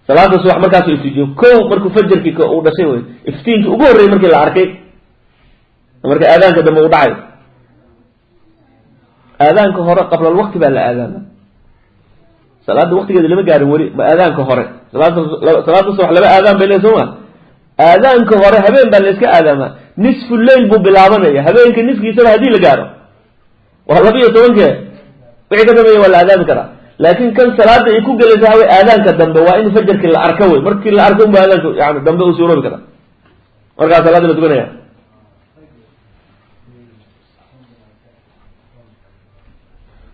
S1: Salaada subax markaasu itujiyo kow markuu fajarkii uu dhashay wey, iftiinkii ugu horreeyey markii la arkay, marka aadaanka dambe uu dhacay. Aadaanka hore qabla alwaqti baa la aadaama, salaada waqtigeeda lama gaarin weli, ma aadaanka hore. Salaada subax laba aadaan bay leey soo ma? Aadaanka hore habeen baa la iska aadaamaa, nisfu leyl buu bilaabanaya. Habeenka niskiisaba haddii la gaaro waa 12-kee, wixii ka dambeeya waa la aadaami karaa. Laakin kan salaada ay ku gelaysa waxa wey aadaanka dambe waa in fajarkii la arko wey. Markii la arko unba aadaanka yani dambe uu suuroobi karaa, markaa salaada la tukanaya.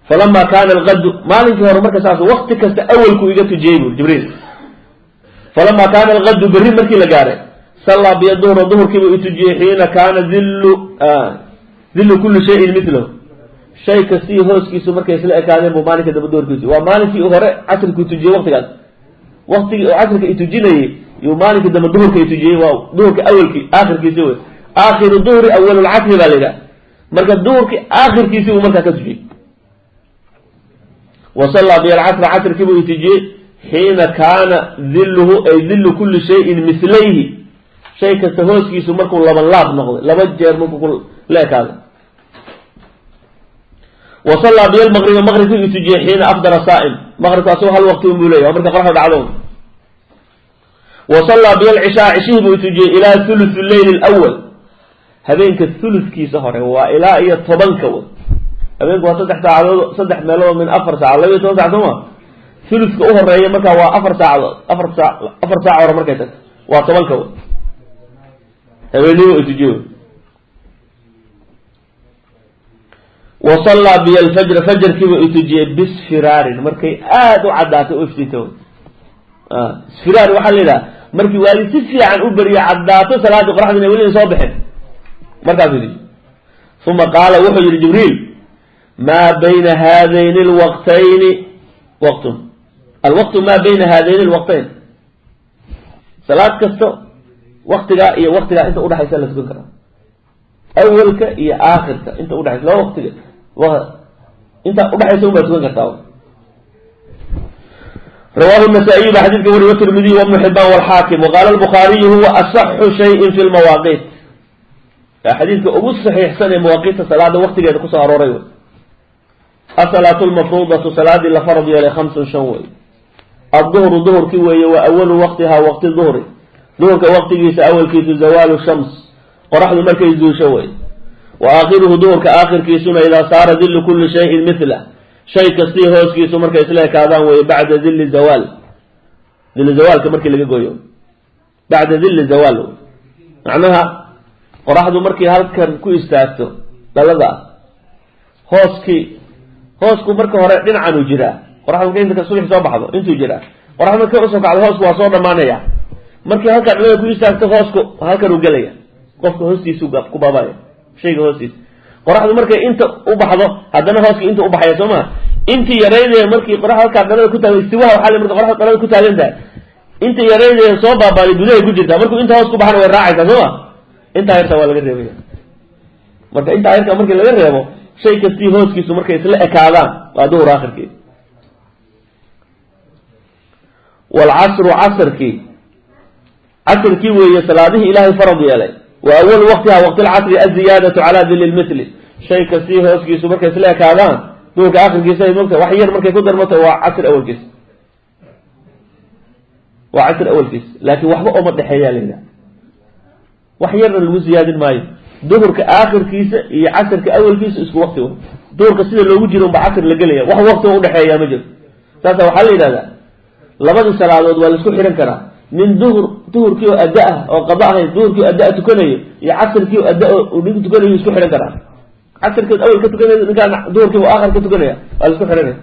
S1: Falama kaana alqadu, maalinkii hore marka saas wakti kasta awalku iga tujiyey buri Jibriil. Falama kaana alqadu, berri markii la gaaray, sallaa biya duhra, duhurkiibuu itujiyey, xiina kaana dillu dillu kulli shayin milahu, shay kastii hooskiisu markay isla ekaadeen buu maalinka dambe duhurkiisu. Waa maalinkii hore casrku itujiyey, waqtigaas waqtigii uu casrka itujinayey yuu maalinkii dambe duhurka itujiyey. Waa duhurka awalkii aakhirkiisi wey, aakhiru duhri awalulcasri baa la yidhaha. Marka duhurkii aakhirkiisi buu markaa ka tujiyey. Wa sallaa biya alcasra, casrkii buu itujiyey, xiina kaana dilluhu ay dillu kulli shayin mislayhi, shay kasta hooskiisu markuu laban laab noqday, laba jeer markuu ku la ekaaday. Wa sallaa biya almaqriba, maqribkii itujiyey, xiina afdara saa'im, maqribku asagoo hal waqti un buu leyahy, waa marka qoraxdu dhacdo. Wa sallaa biya alcishaa, cishihii buu itujiyey, ilaa thuluth leyl alawal, habeenka thuluthkiisa hore, waa ilaa iyo 10-ka wey. Habeenku waa 3 saacadood, 3 meelood min 4 saacadood, 12 saac soo ma? Thuluthka u horeeya markaa waa 4 saacadood, 4 saac, 4 saac hore markay tagto waa 10-ka wey, habeennimo itujiye wey. Wa sallaa biya alfajra, fajarkiibuu itujiyey, bisfiraarin, markay aada u caddaatay u iftiinta wey. Isfiraar waxaa la yidhaha markii waagi si fiican u beriyo, caddaato salaadii, qoraxdina weli soo bixin markaasuu yidhi. Uma qaala, wuxuu yihi Jibriil: maa bayna haadayni alwaqtayni waqtun, alwaqtu maa bayna haadayni alwaqtayn. Salaad kasto waktigaa iyo waktigaa inta udhexaysa la tukan karaa, awalka iyo aakhirka inta udhexaysa, laba waqtiga inta udhexaysa un baa tukan kartaa. Rawahu nasaa-iyu baa xadidka wariy, watirmidiy, wabnu xibaan, walxaakim. Waqaala albukhaariyu: huwa asaxu shayin fi lmawaaqiit, xadiidka ugu saxiixsan ee mawaaqiitta salaada waqtigeeda kusoo arooray wey. Asalaatu lmafruudatu, salaadii la farad yeelay, khamsun, 5 wey. Adduhru, duhurkii weeye, wa awalu waqtihaa, waqti duhri, duhurka waqtigiisa awalkiisu, zawaalu shams, qoraxdu markay zuusho wey. Wa aakhiruhu, duhurka aakhirkiisuna, idaa saara dillu kulli shayin mithlah, shay kastii hooskiisu markay isla ekaadaan weye, bacda dilli zawaal, dilli zawaalka markii laga gooyo, bacda dilli zawaal. Macnaha qoraxdu markii halkan ku istaagto dhalada ah, hooskii, hoosku marka hore dhinacanuu jiraa. Qoraxdu markay inta subax soo baxdo intuu jiraa, qoraxdu markay usoo kacdo hoosku waa soo dhamaanaya. Markii halkan dhalada ku istaagto hoosku halkanuu gelaya, qofka hoostiisu ku baabaya, shayga hoostiisa. Qoraxdu markay inta u baxdo haddana hooska inta u baxaya soo maa? Intii yaraydee markii qoraxda halkaa dhalada ku taagan, istiwaha waxaa la marka qoraxda dhalada ku taagan tahay, inta yaraydee soo baabaaday gudahay ku jirtaa. Markuu inta hoos ku baxana way raacaysaa soo ma? Intaa yarta waa laga reebaya. Marka intaa yarta markii laga reebo, shay kastii hooskiisu markay isla ekaadaan waa duhur aakhirkii. Waalcasru, casrkii, casrkii weeye salaadihii ilaahay farad yeelay. Wa awalu waqtiha, waqti lcasri, aziyaadatu calaa dili lmithli, shay kastii hooskiisu markay isla ekaadaan duhurka aakhirkiisa ay mogtahay, wax yar markay ku darmato waa casr awalkiis, waa casr awalkiis. Laakiin waxba ooma dhexeeyaa la yidhaha, wax yarna lagu ziyaadin maayo. Duhurka aakhirkiisa iyo casrka awalkiisa isku waqti wa. Duhurka sida loogu jiro unba casr la gelaya, wax waqti oo udhexeeyaa ma jiro. Saasa waxaa la yidhahdaa labadii salaadood waa laisku xihan karaa. Nin duhur duhurkii oo adda ah oo qada ahayn, duhurkii o adda tukanayo iyo casrkii o adda uu ninku tukanayo isku xihan karaa. Casrkeed awal ka tukanayo ninkaan, duhurkii u aakhir ka tukanaya, waa laisku xihanaya,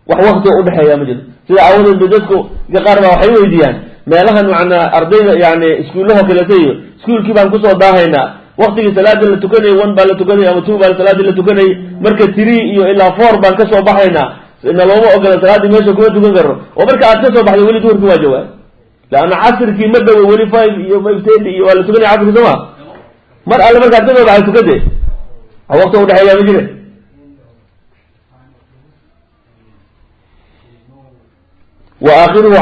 S1: wax waqti oo udhexeeya ma jiro. Sida aawadeed ba dadku qaar baa waxay weydiiyaan meelahan, macnaa ardayda yani iskuullahoo kaleeto iyo iskuulkii baan kusoo daahaynaa, waktigii salaadii la tukanayay 1 baa la tukanayay ama 2 baa salaadii la tukanayay, marka 3 iyo ilaa 4 baan kasoo baxaynaa, na looma ogola salaaddii, meesha kuma tukan karno. Oo marka aad kasoo baxday weli duhurkii waa jawaab, leanna casrkii ma dhowo weli, 5 iyo 5:30 iyo waa la tukanaya casrki soo ma? Mar alle markaad ka soo baxay tukade, waqti udhexeeyaa ma jire. Wa aakhiruhu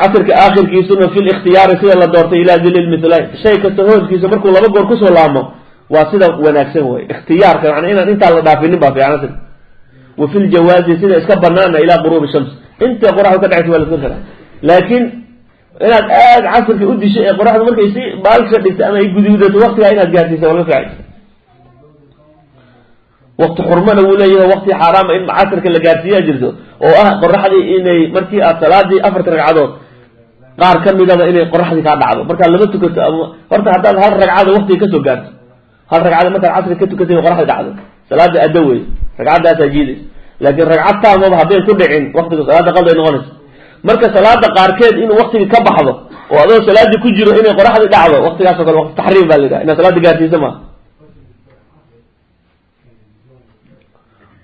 S1: casirka aakhirkiisuna fi likhtiyaari sida la doortay ilaa dili lmithlayn, shay kasta hooskiisa markuu laba goor kusoo laamo waa sida wanaagsan wey. Ikhtiyaarka manaa inaan intaan la dhaafinin baa fiican. Wa fi ljawaazi sida iska banaana ilaa quruubi shams, inta qoraxdu ka dhacaysa waa la tukan karaa, laakiin inaad aada casirka u disho ee qoraxdu markay si baalsha dhigto ama ay guduudato waktigaa inaad gaarsiisa waa laga fiican. Wakti xurmana wuu leeyahay, wakti xaaraama in casirka la gaarsiiyaa jirto oo ah qoraxdii inay markii aad salaadii afarta ragcadood qaar ka midaba inay qoraxdii kaa dhacdo, markaa lama tukato. Ama horta haddaad hal ragcada waktiga kasoo gaarto, hal ragcada markaad casri ka tukatay qoraxdi dhacdo, salaada addo wey, ragcaddaasaa jiidaysa. Laakiin ragcad taamaba hadday ku dhicin waktiga salaada qalday noqonaysa. Marka salaada qaarkeed inuu waktigii ka baxdo oo adoo salaadii ku jiro inay qoraxdii dhacdo, waktigaasoo kale waqti taxriim baa la yidhaha, inaad salaada gaarsiisa maaha.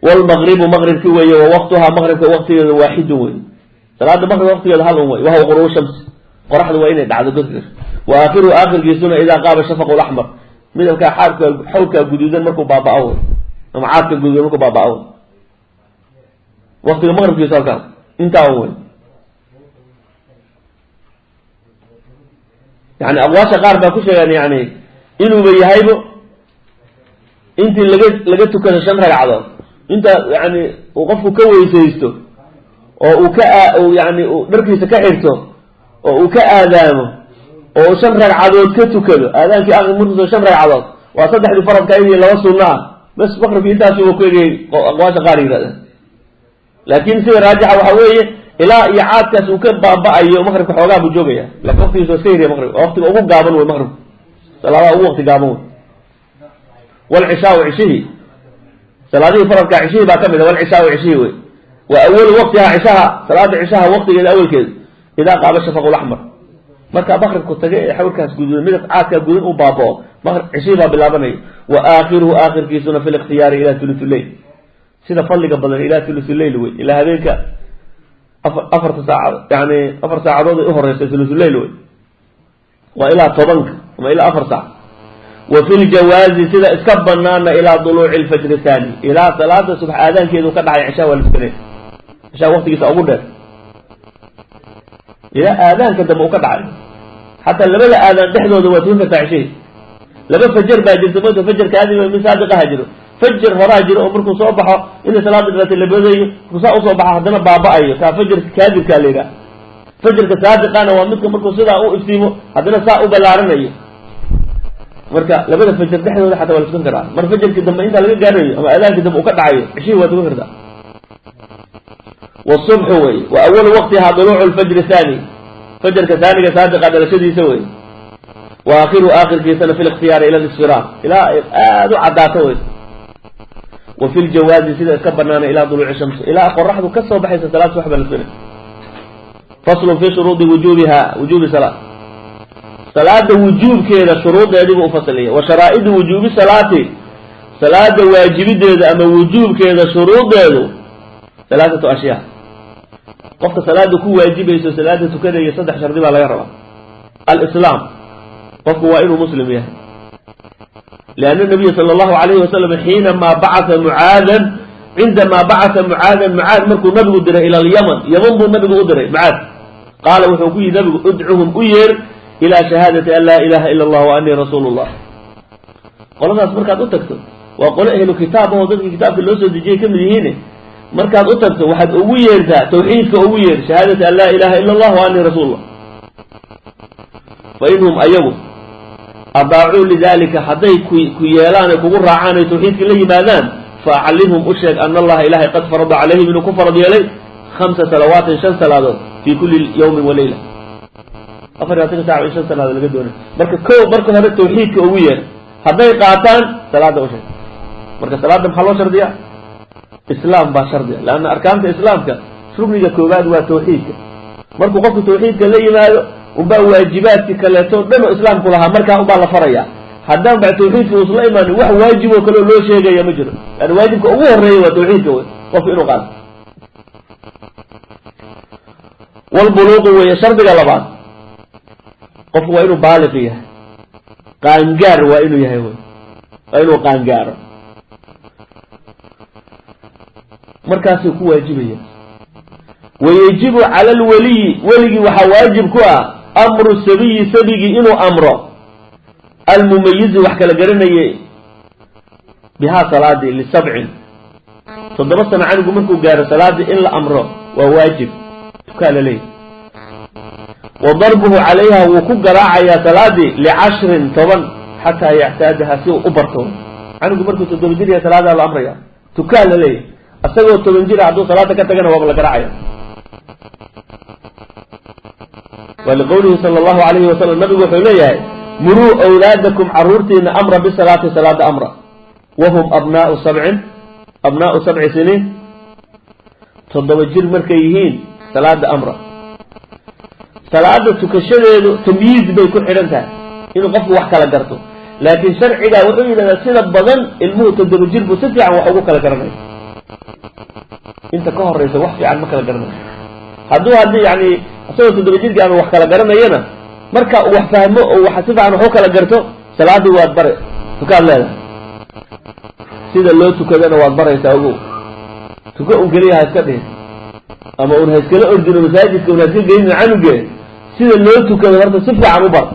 S1: Wlmaqribu maqribki weeye, wa waqtuhaa maqribka waqtigeeda waaxidun wey, salaada maqribka waqtigeeda hal un wey, wahuwa quruub shamsi, qoraxdu waa inay dhacdo godka. Wa aakhiruhu aakhirkiisuna idaa qaaba shafaqu laxmar, midabkaa xaarka xawlkaa guduudan markuu baaba-o wey, ama caadka guduudan markuu baaba-o wey, waqtiga maqribkiisu halkaas intaa un wey. Yani aqwaasha qaar baa ku sheegaan yani inuuba yahaybo intii laga tukado shan ragcadood, inta yani uu qofku ka weysaysto oo uu ka yani dharkiisa ka xirto oo uu ka aadaamo oo shan ragcadood ka tukado, aadaankii aqri markuuso shan ragcadood waa saddexdii faradka iyo laba sunno ah bas, maqribki intaasuba ku egayay aqwaasha qaar yidhahda. Laakin sida raajixa waxa weeye ilaa iyo caadkaas uu ka baaba-ayo maqribka xoogaa buu joogaya, lakin waqtigiisa waa iska yariya maqrib, waa waqtiga ugu gaaban wey maqribka, salaadaha ugu waqti gaaban wey. Walcishaau cishihii, salaadihii faradka cishihii baa ka mid a, walcishaau cishihii wey, wa awalu waqtihaa cishaha, salaada cishaha waqtigeeda awalkeeda idaa qaaba shafaqu laxmar, markaa maqribku tage ee xawlkaas guduudan midab caadkaa gudan uu baaba-o maqrib cishihii baa bilaabanaya. Wa aakhiruhu aakhirkiisuna fi likhtiyaari ilaa thuluthuleyl, sida fadliga badan ilaa thuluthuleyl wey, ilaa habeenka afarta saacad, yani afar saacadood ay uhoreysa thuluthuleyl wey, waa ilaa 10ka ama ilaa 4 saac. Wa fi ljawaazi sida iska banaana ilaa duluuci lfajri thani, ilaa salaada subax aadaankeedu ka dhacay cishaa waa la tukanaya, cishaa waqtigiisa ugu dheer ilaa aadaanka dambe uu ka dhacay, xataa labada aadaan dhexdooda waa tukan kartaa cishihii. Laba fajar baa jirta mota, fajarka aadi mid saadiqaha jiro, fajar horaa jiro oo markuu soo baxo inay salaada dhilatay la badayo, markuu saa usoo baxo haddana baaba-ayo, kaa fajarka kaadibkaa la yidhaha. Fajarka saadiqana waa midka markuu sidaa u iftiimo haddana saa u ballaaranayo. Marka labada fajar dhexdooda xataa waa la tukan karaa, mar fajarkii dambe intaa laga gaarayo ama aadaanki dambe uu ka dhacayo cishihii waa tukan kartaa. Wasubxu wey, wa awalu waqtihaa duluucu lfajri thani, fajarka haaniga saadiqa dhalashadiisa wey. Wa aakhiruhu aakhirkiisana fi likhtiyaari ila lisfiraar, ilaa aada u caddaato wey. Wa fi ljawaazi sida iska banaana ilaa duluuci shamsi, ilaa qoraxdu ka soo baxaysa salaad subax baa la tukanay. Faslun fi shuruudi wujuubiha, wujuubi salaa, salaada wujuubkeeda shuruudeediibuu ufasilaya. Wa sharaa'idu wujuubi salaati, salaada waajibideeda ama wujuubkeeda shuruudeedu halaathatu ashyaa. Qofka salaada ku waajibayso salaada tukanaya saddex shardi baa laga rabaa. Alislaam, qofku waa inuu muslim yahay, lianna nabiya sala allahu alayhi wasalam xiinamaa bacatha mucaadan, cindamaa bacatha mucaadan, mucaad markuu nabigu diray ila alyaman, yaman buu nabigu u diray mucaad, qaala wuxuu ku yihi nabigu udcuhum u yeer ilaa shahaadati an laa ilaha ila allah wa anii rasuulu llah. Qoladaas markaad u tagto waa qolo ehlu kitaab oo dadkii kitaabka loo soo dejiyay kamid yihiin, markaad u tagto waxaad ugu yeertaa tawxiidka, ugu yeer shahaadati an laa ilaha ila allah wa anii rasuulullah. Fa inhum ayagu adaacuu lidalika, hadday ku yeelaan ay kugu raacaan ay tawxiidka la yimaadaan, fa aclimhum u sheeg ana allaha ilahay qad farada calayhim inuu ku farad yeelay 5 salawaatin, 5 salaadood fii kulli yawmin wa leyla, 24 saac in 5 salaadood laga doonay. Marka ko marka hore tawxiidka ugu yeer, hadday qaataan salaada u sheeg. Marka salaada maxaa loo shardiyaa? Islaam baa shardiya, leanna arkaanta islaamka rukniga koowaad waa tawxiidka. Markuu qofku tawxiidka la yimaado unbaa waajibaadki kaleeto dhan oo islaamku lahaa markaa unbaa la farayaa. Haddaan ba tawxiidka uusla imaanin wax waajib oo kaleo loo sheegaya ma jiro, yani waajibka ugu horeeya waa tawxiidka wey qofku inuu qaato. Walbuluuqu weeye shardiga labaad, qofku waa inuu baaliq yahay. Qaangaar waa inuu yahay, waa inuu qaangaaro, markaasuu ku waajibaya. Wayajibu cala alwaliyi, weligii waxaa waajib ku ah amru sabiyi, sabigii inuu amro, almumayizi wax kala garanayay, bihaa salaadii, lisabcin, 7 sano canugu markuu gaaro salaadii in la amro waa waajib, tukaa la leeyahy. Wa darbuhu calayha, wuu ku garaacayaa salaadii, licashrin, 10, xataa yactaadaha, si uu u barto. Canugu markuu 7 jir yahay salaadaa la amraya, tukaa la leeyahy. Isagoo 10 jira hadduu salaada ka tagana waaba la garaacaya. Waa liqowlihi sala allahu alayhi wasalam, nabigu wuxuu leeyahay: muruu awlaadakum, caruurtiina amra, bisalaati, salaada amra, wahum abnaau sabcin, abnaau 7 siniin, 7 jir markay yihiin salaada amra. Salaada tukashadeedu tamyiiz bay ku xidhan tahay, inuu qofku wax kala garto, laakiin sharcigaa wuxuu yidhahdaa sida badan ilmuhu 7 jir buu si fiican wax ugu kala garanaya, inta ka horeysa wax fiican ma kala garanayo. Hadduu haddii yani isagoo 7 jirkii ama wax kala garanayana, marka uu wax fahmo oo wax si fiican wax u kala garto, salaadii waad bare, tukaad leedahay, sida loo tukadana waad baraysaa. Ogow, tuko un keliya ha iska dhihin ama un ha iskala ordino masaajidka, un ha iska geynin canuge. Sida loo tukado horta si fiican u bar,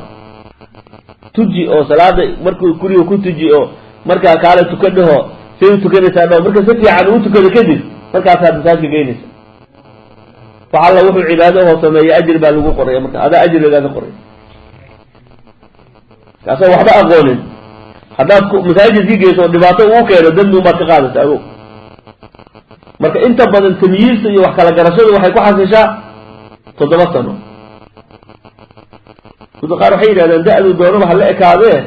S1: tuji oo salaada markuu guriga ku tuji oo markaa kaale tuka dhaho, say u tukanaysaa dhaho. Marka si fiican uu tukado kadib, markaasaad masaajidka geynaysa. Wax alla wuxuu cibaado hoo sameeya ajir baa lagu qoraya, marka adaa ajir lagaaga qoray. Kaasoo waxba aqoonin haddaad masaajidkii geyso oo dhibaato uu keeno, dembi unbaad ka qaadaysa. Agow, marka inta badan tamyiizta iyo wax kala garashadu waxay ku xasishaa 7 sano. Kuda qaar waxay yidhahdeen da-du doonaba hala ekaadee,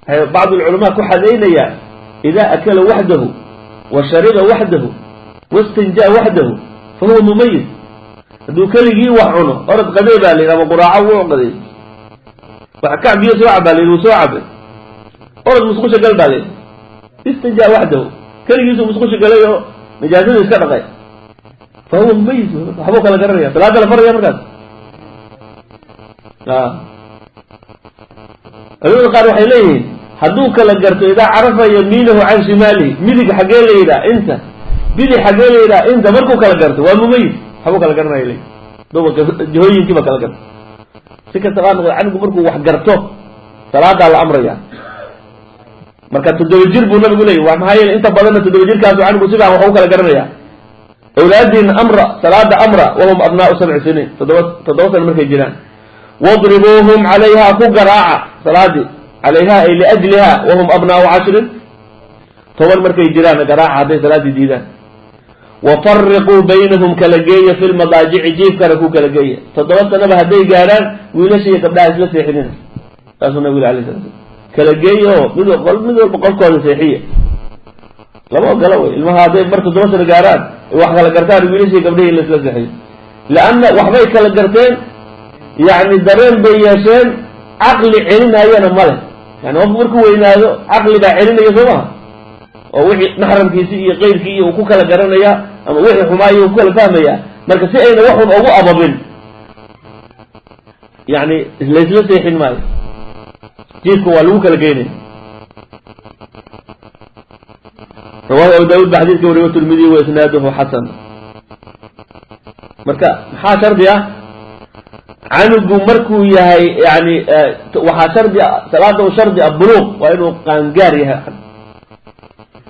S1: waxay bacd alculamaa ku xadaynayaa idaa akala waxdahu wa shariba waxdahu wastanjaa waxdahu fa huwa mumayiz. Hadduu keligii wax cuno, orod qadee baa la yidhi ama quraaco, wuu qadeey, wax kac biyo soo cab baa la yidhi, wuu soo cabay, orod musqusha gal baa la yidhi, istinjaa waxdahu, keligiisuu musqusha galay oo najaasadu iska dhaqay, fa huwa mumayiz, waxbuu kala garanaya, salaada la faraya markaas. Culimada qaar waxay leeyihiin hadduu kala garto idaa carafa yamiinahu can shimaalihi, midig xaggee la yidhaha inta, bidix xaggee la yidhaha inta, markuu kala garto waa mumayiz, waxbuu kala garanaya leeyihin, duba jihooyinkiiba kala garto. Si kastaba ha noqdo, canugu markuu wax garto salaadaa la amraya. Marka 7 jir buu nabigu leeyay, waa maxaa yeele inta badanna 7 jirkaasu canugu si fiican wax u kala garanaya. Awlaadiina amra, salaada amra, wahum abnaau 7 siniin, 7 sano markay jiraan. Wadribuuhum calayha, ku garaaca salaadii, calayha ay liajliha, wahum abnaau 10, 10 markay jiraan garaaca hadday salaadii diidaan. Wafariquu baynahum, kala geeya, fi lmadaajici, jiifkana ku kala geeya. 7 sanaba hadday gaadhaan wiilasha iyo gabdhaha isla seexinina, saasuu nabigu alay sala slam. Kala geeya oo mid walba qolkooda seexiya, lama ogola wey ilmaha hadday mar 7 sano gaaraan wax kala gartaan wiilasha iyo gabdhihi in la isla seexiyo, lianna waxbay kala garteen, yacni dareen bay yeesheen, caqli celinayana ma leh. Yani qofku markuu weynaado caqli baa celinaya, soo maha? Oo wixii maxramkiisi iyo qeyrkii iyo uu ku kala garanaya ama wixii xumaayo uu ku kala fahmaya. Marka si ayna waxun ugu ababin, yani laysla seexin maayo, jiifka waa lagu kala geynaya. Rawahu Abu Daawud ba xadiidka wariyo, Tirmidiy, wa isnaaduhu xasan. Marka maxaa shardi ah canugu markuu yahay? Yani waxaa shardi ah salaada u shardi ah buluuq, waa inuu qaangaar yahay.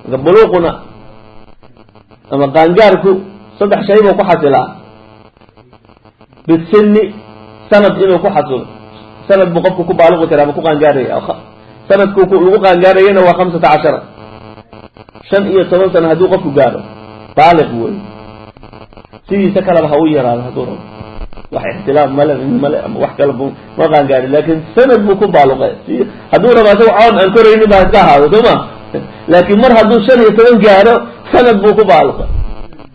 S1: Marka buluuquna ama qaangaarku 3 shay buu ku xasilaa: bisini, sanad inuu ku xasilo, sanad buu qofku ku baaluqi karaa ama ku qaangaaraya. Sanadku lagu qaangaarayana waa 15, 15 sano hadduu qofku gaaro baaliq wey, sidiisa kaleba ha u yaraado hadduu rabo, wax ixtilaam male male ama wax kale ma qaangaarin, laakin sanad buu ku baaluqay. Hadduu rabo asaga coon aan koraynin ba iska ahaado, soo ma? Laakin mar hadduu 15 gaaro sanad buu ku baaluqay,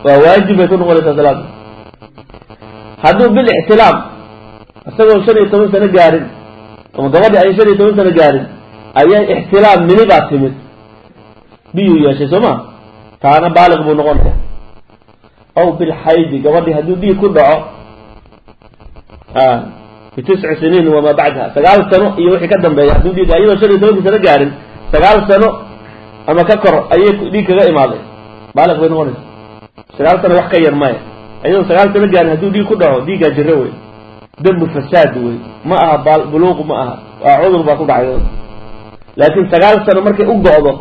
S1: waa waajib bay ku noqonaysaa salaada. Hadduu bil ixtilaam isagoo 15 sano gaarin ama gabadhi ay 15 sano gaarin ayaa ixtilaam mini baa timid, biyuu yeeshay, soo ma? Taana baaliq buu noqonaya. Aw bilxaydi, gabadhi hadduu dhiig ku dhaco. Bitisci siniin wamaa bacdaha, 9 sano iyo wixii ka dambeeya. Hadduu dhiig iyadoo 15kii sano gaarin, 9 sano ama ka kor ayay dhiig kaga imaaday, baaliq bay noqonaysa. 9 sano wax ka yar maya, iyadoo 9 sano gaarin hadduu dhiig ku dhaco, dhiiggaa jiro wey, dembu fasaad wey, ma aha buluuq, ma aha, waa cudur baa ku dhacay. Laakiin 9 sano markay u go'do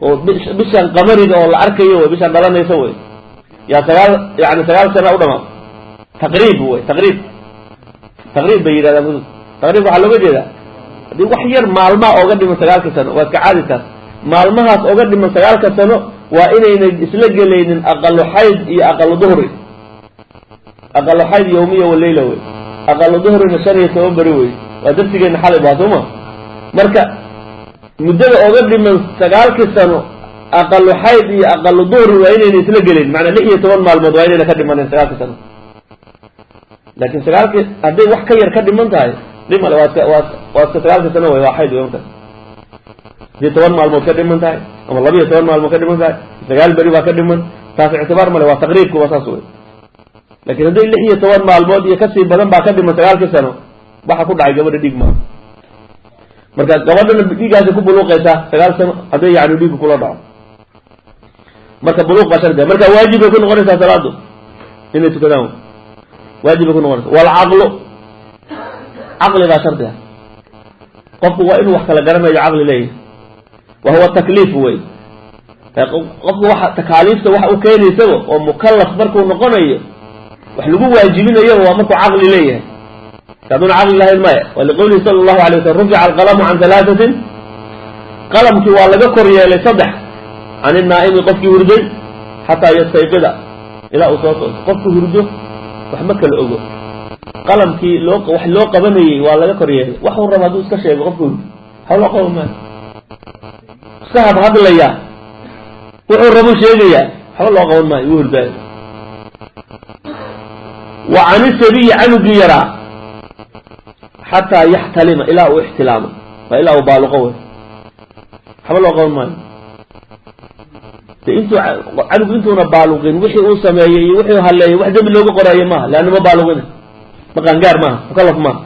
S1: oo bishan qamariga oo la arkayo wey, bishan dhalanaysa wey, yaa 9, yani 9 sana u dhamaado. Taqriib wey, taqriib bay yidhahdaan. Taqriib waxaa looga jeedaa haddii wax yar maalmaha ooga dhiman 9ka sano, waa iska caadidkaas, maalmahaas oga dhiman 9ka sano waa inayna isla gelaynin aqalu xayd iyo aqalu duhri. Aqalu xayd yawmiya waleyla wey, aqalu duhrina 15 beri wey. Waa darsigeena xalay baa sooma. Marka muddada oga dhiman 9kii sano aqalu xayd iyo aqalu duhri waa inayna isla gelayn, macnaa 16 maalmood waa inayna ka dhimanin 9kii sano. Laakiin 9kii hadday wax ka yar ka dhiman tahay dhib male, waa iska 9kii sano wey, waa xayd wey. Markaas haddii 10 maalmood ka dhiman tahay ama 12 maalmood ka dhiman tahay, 9 beri baa ka dhiman, taas ictibaar male, waa taqriibku, waa saas wey. Laakiin hadday 16 maalmood iyo kasii badan baa ka dhiman 9kii sano, waxa ku dhacay gabadha dhiig maaha. Marka gabadhana dhiiggaasi ku buluuqaysaa 9 sano hadday yani dhiiggu kula dhaco. Marka buluuq baa shardiga, marka waajib bay ku noqonaysaa salaadu inay tukadaan, waajib bay ku noqonaysaa. Walcaqlu, caqli baa shardiga, qofku waa inuu wax kala garanayo, caqli leeyahay. Wa huwa takliif wey, qofku waxa takaaliifta wax u keenaysaba oo mukallaf markuu noqonayo wax lagu waajibinayoba waa markuu caqli leeyahay. Hadduuna caqli lahayn maya. Waa liqowlihi sala allahu alay wasalam, rufica alqalamu can halaatatin, qalamkii waa laga kor yeelay 3, can innaa'imi, qofkii hurday, xataa yastayqida, ilaa uu soo tooso. Qofku hurdo wax ma kala ogo, qalamkii loo wax loo qabanayey waa laga kor yeelay. Waxuu raba hadduu iska sheego qofku hurdo, waxa loo qaban maayo, iska hadhadlayaa, wuxuu rabuu sheegayaa, waxba loo qaban maayo, wuu hurdaayo. Wa can isabiyi, canugii yaraa, xataa yaxtalima, ilaa uu ixtilaamo, waa ilaa uu baaluqo wey, waxba loo qaban maayo. De intuu canugu intuuna baaluqin wixii uu sameeyey iyo wixii haleeyey wax dembi looga qoraayo maaha, leanna ma baaluqina, ma qaangaar maaha, mukalaf maaha.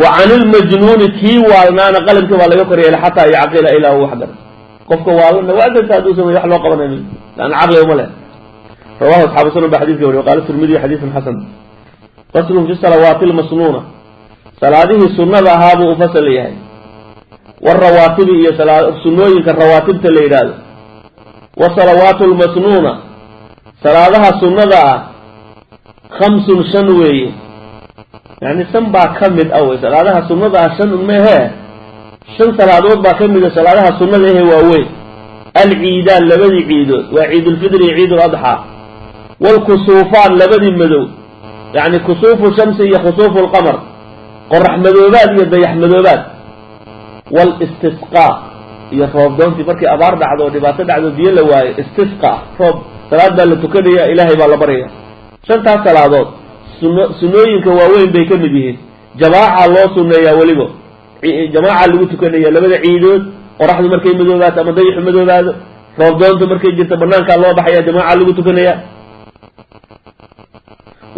S1: Wa can ilmajnuuni, kii waalnaana qalamkii baa laga kor yeelay, xataa yacqila, ilaa uu wax garo. Qofka waalana waa kasta hadduu sameeyo wax loo qabanayo, leanna caqliga uma leh. Rawahu asxaabu sunan baa xadidka wariy. Qaala Tirmidiy, xadiisun xasan. Faslun fi salawaati almasnuuna, salaadihii sunnada ahaa buu u fasal yahay, warawaatibi iyo sunnooyinka rawaatibta la yidhaahdo. Wasalawaatu almasnuuna, salaadaha sunnada ah, 5, 5 weeye, yani 5 baa ka mid ah wey. Salaadaha sunnada ah 5 un meehee, 5 salaadood baa ka mid a salaadaha sunnada ehe waaweyn. Alciidaan, labadii ciidood, waa ciidulfitri iyo ciiduladxaa. Waalkusuufaan, labadii madow, yacni kusuufu shamsi iyo khusuufu lqamar, qorax madoobaad iyo dayax madoobaad. Walistisqaa iyo roob doontii, markii abaar dhacdo oo dhibaato dhacdo, biyo la waayo, istisqa, roob salaad baa la tukanaya, ilaahay baa la baryaya. 5taas salaadood sunnooyinka waaweyn bay ka mid yihiin. Jamaaca loo sunneeyaa, weliba jamaaca lagu tukanaya labada ciidood. Qoraxdu markay madoobaato ama dayaxu madoobaado, roob doontu markay jirto, banaankaa loo baxaya, jamaaca lagu tukanaya.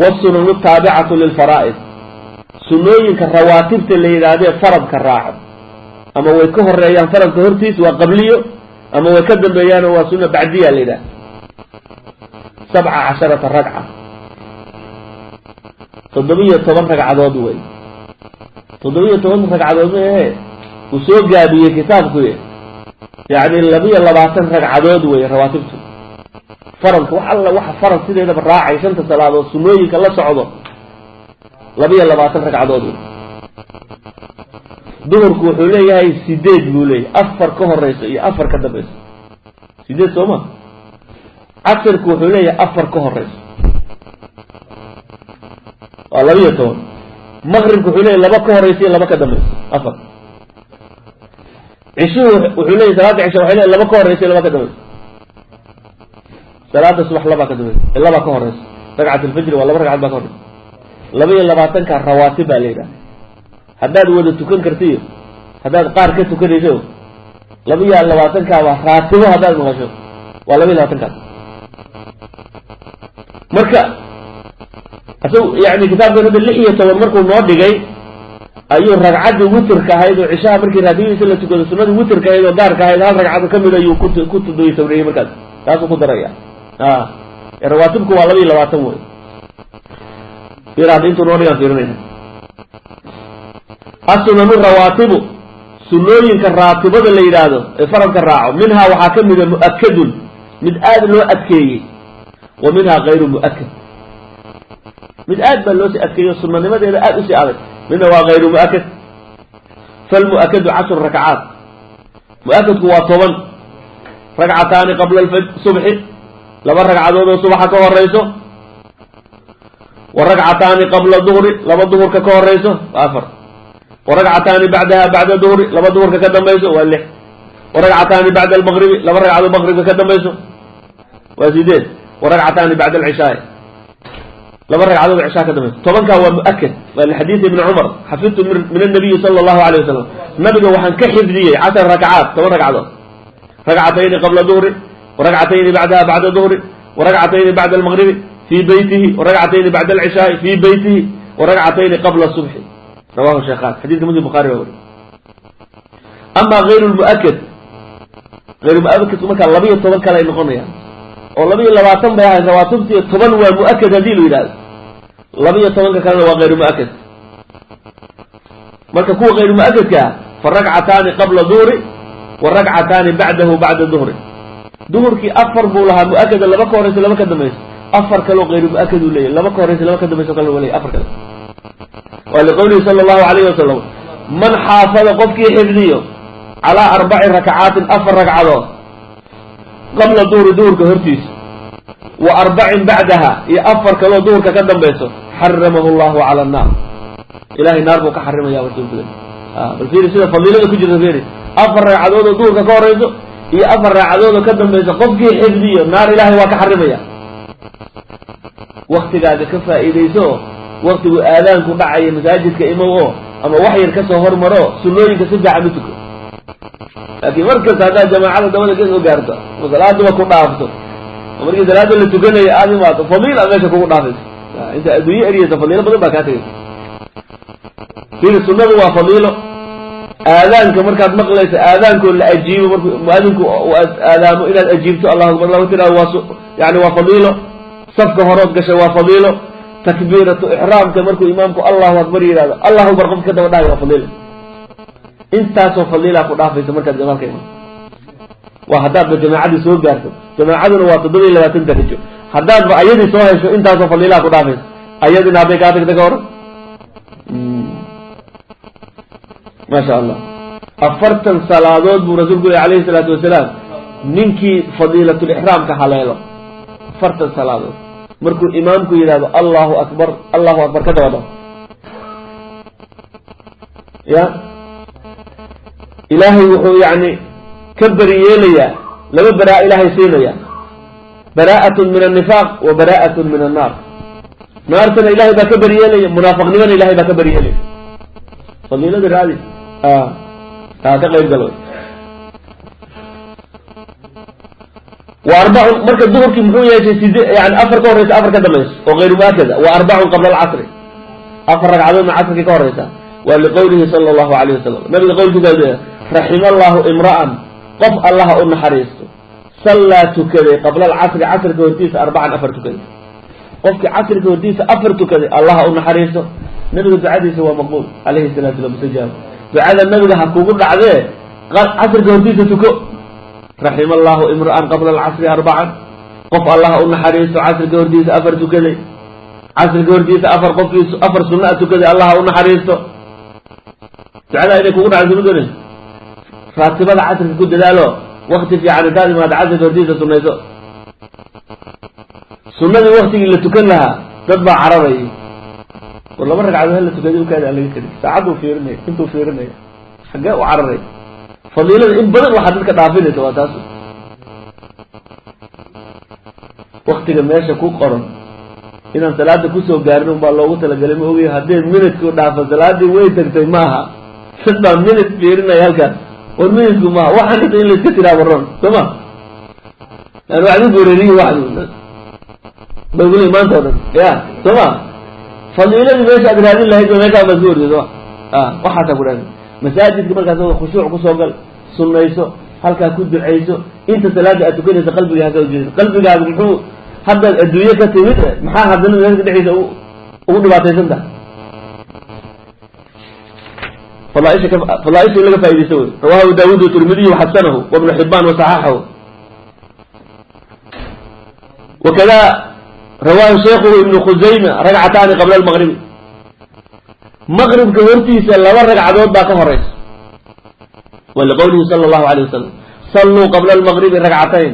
S1: Wasunanu taabicatu lilfaraa'id, sunnooyinka rawaatibta la yidhaahdee faradka raaco, ama way ka horeeyaan faradka hortiis, waa qabliyo, ama way ka dambeeyaanoo waa sunna bacdiya la yidhahda. 17 ragca, 17 ragcadood wey. 17 ragcadood maehe, uu soo gaabiyey kitaabku, yacni 22 ragcadood wey rawaatibtu. Faradka wax alla waxa farad sideedaba raacay 5ta salaadood, sunnooyinka la socdo 22 ragcadood wey. Duhurku wuxuu leeyahay 8 buu leeyahay, 4 ka horeyso iyo 4 ka dambayso, 8 soo ma. Casirku wuxuu leeyahay 4 ka horeyso, waa 12. Maqribku wuxuu leeyahay 2 ka horeyso iyo 2 ka dambayso, 4. Cishuhu wuxuu leeyahy, salaada cisha waxay leeyahay 2 ka horeyso iyo 2 ka dambayso. Salaada subax 2 ka dambayso, 2 ka horeyso, ragcat alfajri waa 2 ragcad baa ka horeyso. 22ka rawaatib baa la yidhaha. Haddaad wada tukan kartiyo haddaad qaar ka tukanayso, 22kaa waa raatibo. Haddaad maqasho waa 22kaas. Marka Asagu yani kitaabkan hadda 16 markuu noo dhigay ayuu ragcaddii witrka ahayd oo cishaha markii raatibadiisa la tukado sunnadii witrka ahayd oo gaarka ahayd hal ragcado ka mid ayuu ku 17eeyey, markaas taasuu ku daraya. Rawaatibku waa 22 wey. Fiir hadda intuu noo dhigaan fiirinayna. Asunanu rawaatibu, sunnooyinka raatibada la yidhaahdo ee faradka raaco, minhaa waxaa ka mida mu'akadun, mid aada loo adkeeyey, wa minhaa kayru mu'akad, mid aad baa loosii adkeeyo sunanimadeeda aada usii adag, midna waa kayru mu'akad. Falmu'akadu 10 rakcaat, mu'akadku waa 10 ragcataani qabla subxi, 2 ragcadood oo subaxa ka horeyso, wa ragcataani qabla duhri, 2 duhurka ka horeyso, waa 4, wa ragcataani bacdaha bacda duhri, 2 duhurka ka dambayso, waa 6, wa ragcataani bacda almaqribi, 2 ragcadood maqribka ka dambayso, waa 8, wa ragcataani bacda alcishaai, 2 ragcadood cishaa ka dambayso. 10-kaa waa mu'akad. Waa lixadiisi ibni Cumar, xafidtu min annabiyi sala allahu alayh wasalam, nabiga waxaan ka xifdiyey 10 ragcaat, 10 ragcadood, ragcatayni qabla duhri, wa ragcatayni bacdaha bacda duhri, wa ragcatayni bacda almaqribi fii beytihi, wa ragcatayni bacda alcishaai fii beytihi, wa ragcatayni qabla subxi. Rawahu sheekhaan, xadidka Muslim Bukhari baa wariy. Ama hayru lmu'akad, hayru mu'akadku markaa 12 kale ay noqonayaan, oo 22 bay ahayd rawaatibtii, 10 waa mu'akad haddii lu yidhahdo, 12-ka kalena waa hayru mu'akad. Marka kuwa hayru mu'akadka ah, fa ragcataani qabla duhri wa ragcataani bacdahu bacda duhri. Duhurkii 4 buu lahaa mu'akada, 2 ka horeysa 2 ka dambayso, 4 kaloo hayru mu'akad uu leeyahy, 2 ka horeysa 2 ka dambayso kale waa leeyahy, 4 kale. Waa liqowlihi sala allahu alayhi wasalam, man xaafada, qofkii xifdiyo, calaa 4 rakcaatin, 4 ragcadood, qabla duhri, duhurka hortiisa, wa 4 bacdaha, iyo 4 kaloo duhurka ka dambayso, xaramahu llahu cala annaar, ilahay naar buu ka xarimaya. Rasuulku bal fiiri sida fadiilada ku jirta, fiiri, 4 ragcadood oo duhurka ka horeyso iyo 4 ragcadood oo ka dambayso qofkii xifdiyo, naar ilahay waa ka xarimaya. Waktigaaga ka faa'iidayso oo waktigu aadaanku dhacaya masaajidka imow, oo ama wax yar kasoo hormaro, sunnooyinka si fiican u tuko. Laakiin mar kasta haddaad jamaacada dabada kasoo gaarto oo salaaduba ku dhaafto, oo markii salaada la tukanayo aada imaato, fadiila meesha kugu dhaafayso. Inta adduunye eryaysa fadiilo badan baa kaa tegaysa. Fiiri, sunnadu waa fadiilo. Aadaanka markaad maqlayso, aadaankoo la ajiibo, markuu muadinku aadaamo inaad ajiibto, allahu akbar lahu tiraado, waa yani waa fadiilo. Safka horood gashay waa fadiilo. Takbiiratu ixraamka markuu imaamku allahu akbar yihahdo, allahu akbar qofka ka daba dhahay, waa fadiilo. Intaasoo fadiilaa ku dhaafaysa markaad gadaalka imaado, waa haddaadba jamaacadii soo gaarto. Jamaacaduna waa 27 darajo. Haddaadba ayadii soo hesho, intaasoo fadiilaa ku dhaafaysa. Ayadina hadday kaa tagta ka horan, ma sha Allah. 40 salaadood buu rasuulku ley alayhi salaatu wasalaam, ninkii fadiilatulixraamka haleelo, 40 salaadood markuu imaamku yidhahdo allahu akbar, allahu akbar ka daba dhaho, ya ilaahay wuxuu yani ka beri yeelayaa, laba baraa ilaahay siinaya: baraa'atun min annifaaq wa baraa'atun min annaar. Naartana ilahay baa ka beri yeelaya, munaafaqnimana ilahay baa ka beri yeelaya. Fadiilada raadi, ka qayb galo. Wa arbacun, marka duhurkii muxuu yeeshay? Side yani 4 ka horeysa, 4 ka dambayso oo hayru muakada. Wa 4 qabla alcasri, 4 ragcadoodna casrkii ka horeysa. Waa liqowlihi sala allahu alayh wasalam, nabiga qowlkiisa, raxima allahu imra'an, qof allaha u naxariisto, sallaa, tukaday, qabla alcasri, casrka hortiisa, 4, 4 tukaday. Qofkii casrka hortiisa 4 tukaday, allaha u naxariisto. Nabiga ducadiisa waa maqbuul calayhi salatu wasalam, mustajaab. Ducada nabiga ha kugu dhacdee, casrka hortiisa tuko. Raxima allahu imra'an qabla alcasri 4, qof allaha u naxariisto casrka hortiisa 4 tukaday. Casrka hortiisa 4, qofkii 4 sunna tukaday, allaha u naxariisto. Ducada inay kugu dhacdo suma doonayso? Raatibada casrka ku dadaalo. Wakti fiican intaad imaado, casrka hortiisa sunayso sunnadii. Waktigii la tukan lahaa dad baa cararayay. War 2 ragcadood hala tukaday, ukaada aan laga karin, saacaduu fiirinaya, intuu fiirinaya, xaggee u cararay? Fadiilada in badan waxaa dadka dhaafinaysa waa taas. Waktiga meesha ku qoran inaan salaada kusoo gaarin unbaa loogu talagalay, ma ogay? Haddii minutku dhaafo, salaadii way tagtay. Maaha dad baa minute fiirinaya halkaas. War minutku maaha, waxaan inta in la iska tiraa waron, soo ma? Yani wax idinku wareeriyi, wax baguley maanta o dhan ya, soo ma? Fadiiladii meesha aad raadin lahayd ba meeshaa baad ku orday sooma. Waxaasaa ku raadin masaajidka markaas khushuuc kusoo gal, sunnayso, halkaa ku ducayso, inta salaada aad tukanayso qalbiga haka ujeedo. Qalbigaagu muxuu haddaad adduunye ka timid, maxaa haddana masaajidka dhexdiisa ugu dhibaataysan tahay? Fadaaisha in laga faa'idaysto wey. Rawahu Abu Daawud Tirmidiy waxasanahu, wabnu Xibaan wasaxaxahu, wakada rawaahu sheikuhu Ibnu Khusayma. Ragcataani qabla almaqribi, maqribka hortiisa laba ragcadood baa ka horeysa, wa liqowlihi sala allahu alayh wasalam: salluu qabla almaqribi ragcatayn,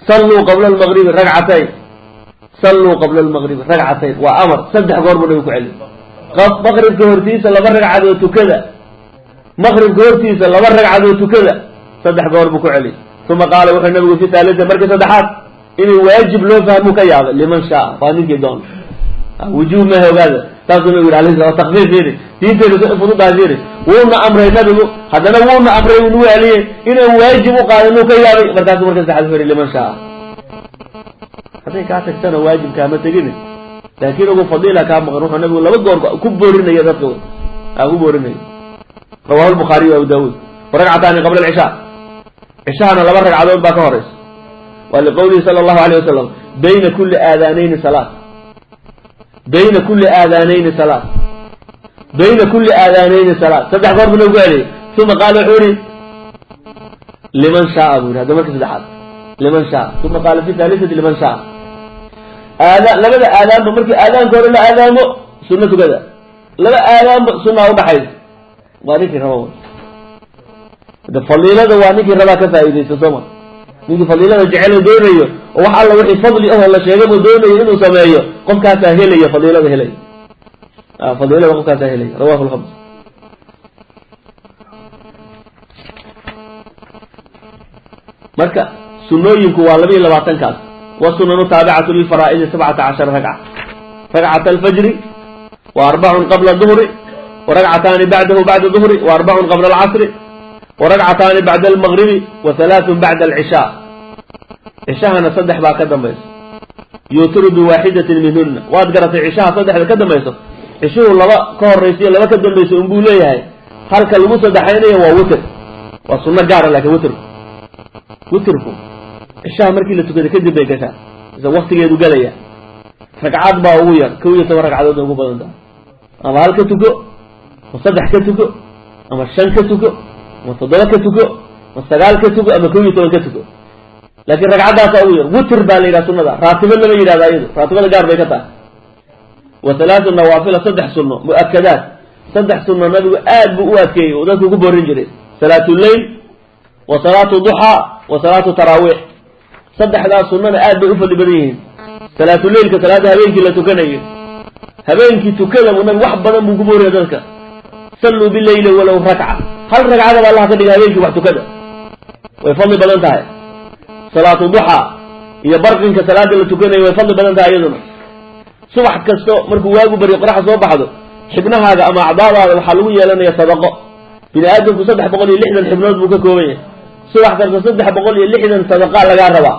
S1: salluu qabla almaqribi ragcatayn, salluu qabla almaqribi ragcatayn. Waa amar, saddex goor buu nabigu ku celiy: maqribka hortiisa laba ragcadood tukada, maqribka hortiisa laba ragcadood tukada. Saddex goor buu ku celiyay. Uma qaala, wuxuu nabigu fi thaalita, markii saddexaad, inuu waajib loo fahmuu ka yaabay: liman shaa, waa ninkii doona, wujuub maha, ogaada. Saasuu nabigu yidhi alayhi sala takfiif. Fiiri diinteenu si fududahay, fiiri. Wuuna amray nabigu, haddana wuuna amray, uu nagu celiyey, inaan waajib u qaadanuu ka yaabay. Markaasuu marka saddexaad wuxuu yihi: liman shaa. Hadday kaa tagtana waajib kaama tegin, laakiin ugu fadiila kaa maqan. Wuxuu nabigu laba goor ku boorinaya dadka, ku boorinaya. Rawahu Lbukhaariy, Abu Daawuud. Waragcataani qabla alcishaa, cishahana laba ragcadood baa ka horeysa, waa liqowlihi sala allahu alayh wasalam: bayna kulli aadaanayni salaat, bayna kulli aadaanayni salaat, bayna kulli aadaanayni salaat. Saddex goor buu nabigu ku celiyey. Uma qaala, wuxuu yihi: liman shaaa buu yihi. Hadda marka saddexaad liman shaa. Uma qaala fi thaalisati: liman shaa. Aadaan, labada aadaanba markii aadaanka hore la aadaamo sunno tukada, laba aadaanba sunaa udhaxaysa. Waa ninkii raba de fadiilada, waa ninkii rabaa ka faa'iidaysta, sooma? Ninkii fadiilada jecel doonayo oo wax alla wixii fadli ahoo la sheegay buu doonayo inuu sameeyo, qofkaasaa helaya fadiilada, helaya fadiilada, qofkaasaa helaya. Rawahu lkhams. Marka sunooyinku waa 22-kaas. Wasunanu taabicatu lilfaraa'idi 17 ragca: ragcata alfajri, wa arbacun qabla duhri, wa ragcataani bacdahu bacda duhri, wa arbacun qabla alcasri, wa ragcataani bacda almagribi, wa halaaثun bacda alcishaa. Cishahana saddex baa ka dambaysa, yutiru biwaaxidatin minhuna. Waad garatay, cishaha saddexda ka dambayso, cishuhu laba ka horaysiyo laba ka dambayso unbuu leeyahay. Halka lagu saddexaynayo waa witr, waa sunno gaara. Laakiin witrku cishaha markii la tukada kadib bay gashaa, isa waktigeedu gelaya. Ragcad baa ugu yar, 11 ragcadoodna ugu badan tahay. Ama hal ka tuko, ama saddex ka tuko, ama shan ka tuko, ama toddoba ka tuko, ama sagaal ka tuko, ama 11 ka tuko, laakiin ragcaddaasa ugu yar. Witr baa la yidhaha sunada, raatibo lama yidhahda, iyadu raatibada gaar bay ka tahay. Wa halaatu nawaafila, saddex sunno mu-akadaat. Saddex sunno nabigu aad buu u adkeeyey oo dadku ku borin jiray: salaatu lleyl, wa salaatu duxaa, wa salaatu taraawiix. Saddexdaas sunnana aad bay u fadli badan yihiin. Salaatuleylka, salaada habeenkii la tukanayo, habeenkii tukada buu nabig wax badan buu ku booriya dadka: salluu bileyli walow rakca. Hal ragcada ba Allah ka dhiga habeenkii wax tukada, way fadli badan tahay. Salaatu duxaa iyo barqinka salaada la tukanayo way fadli badan tahay iyaduna. Subax kasto markuu waagu baryo, qoraxa soo baxdo, xibnahaaga ama acdaadaada waxaa lagu yeelanaya sadaqo. Bini aadamku 360 xibnood buu ka kooban yahay. Subax kasta 360 sadaqa lagaa rabaa.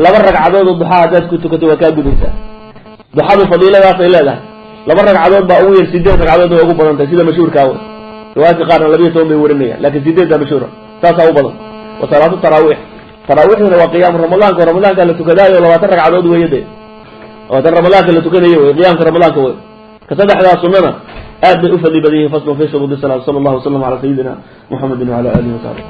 S1: Laba ragcadood oo duxaa haddaad ku tukato waa kaa gudaysaa. Duxadu fadiiladaasay leedahay. Laba ragcadood baa ugu yar, sideed ragcadoodna waa ugu badan tahay sida mashhuurkaa wey. Riwaayadka qaarna 12 bay warinayaan, laakiin sideeddaa mashhuura, saasaa u badan. Wa salaatu taraawiix, taraawiixduna waa qiyaamu ramadaanka oo ramadaanka la tukadaayo, 20 ragcadood weeye de, oo tan ramadaanka la tukanayo wey, qiyaamka ramadaanka wey. Ka saddexdaa sunnana aad bay u fadli badan yihin. Faslun fi shuruudi salaat. Sala allahu wasalam ala sayidina Muxamedin wala alihi wasaxbi.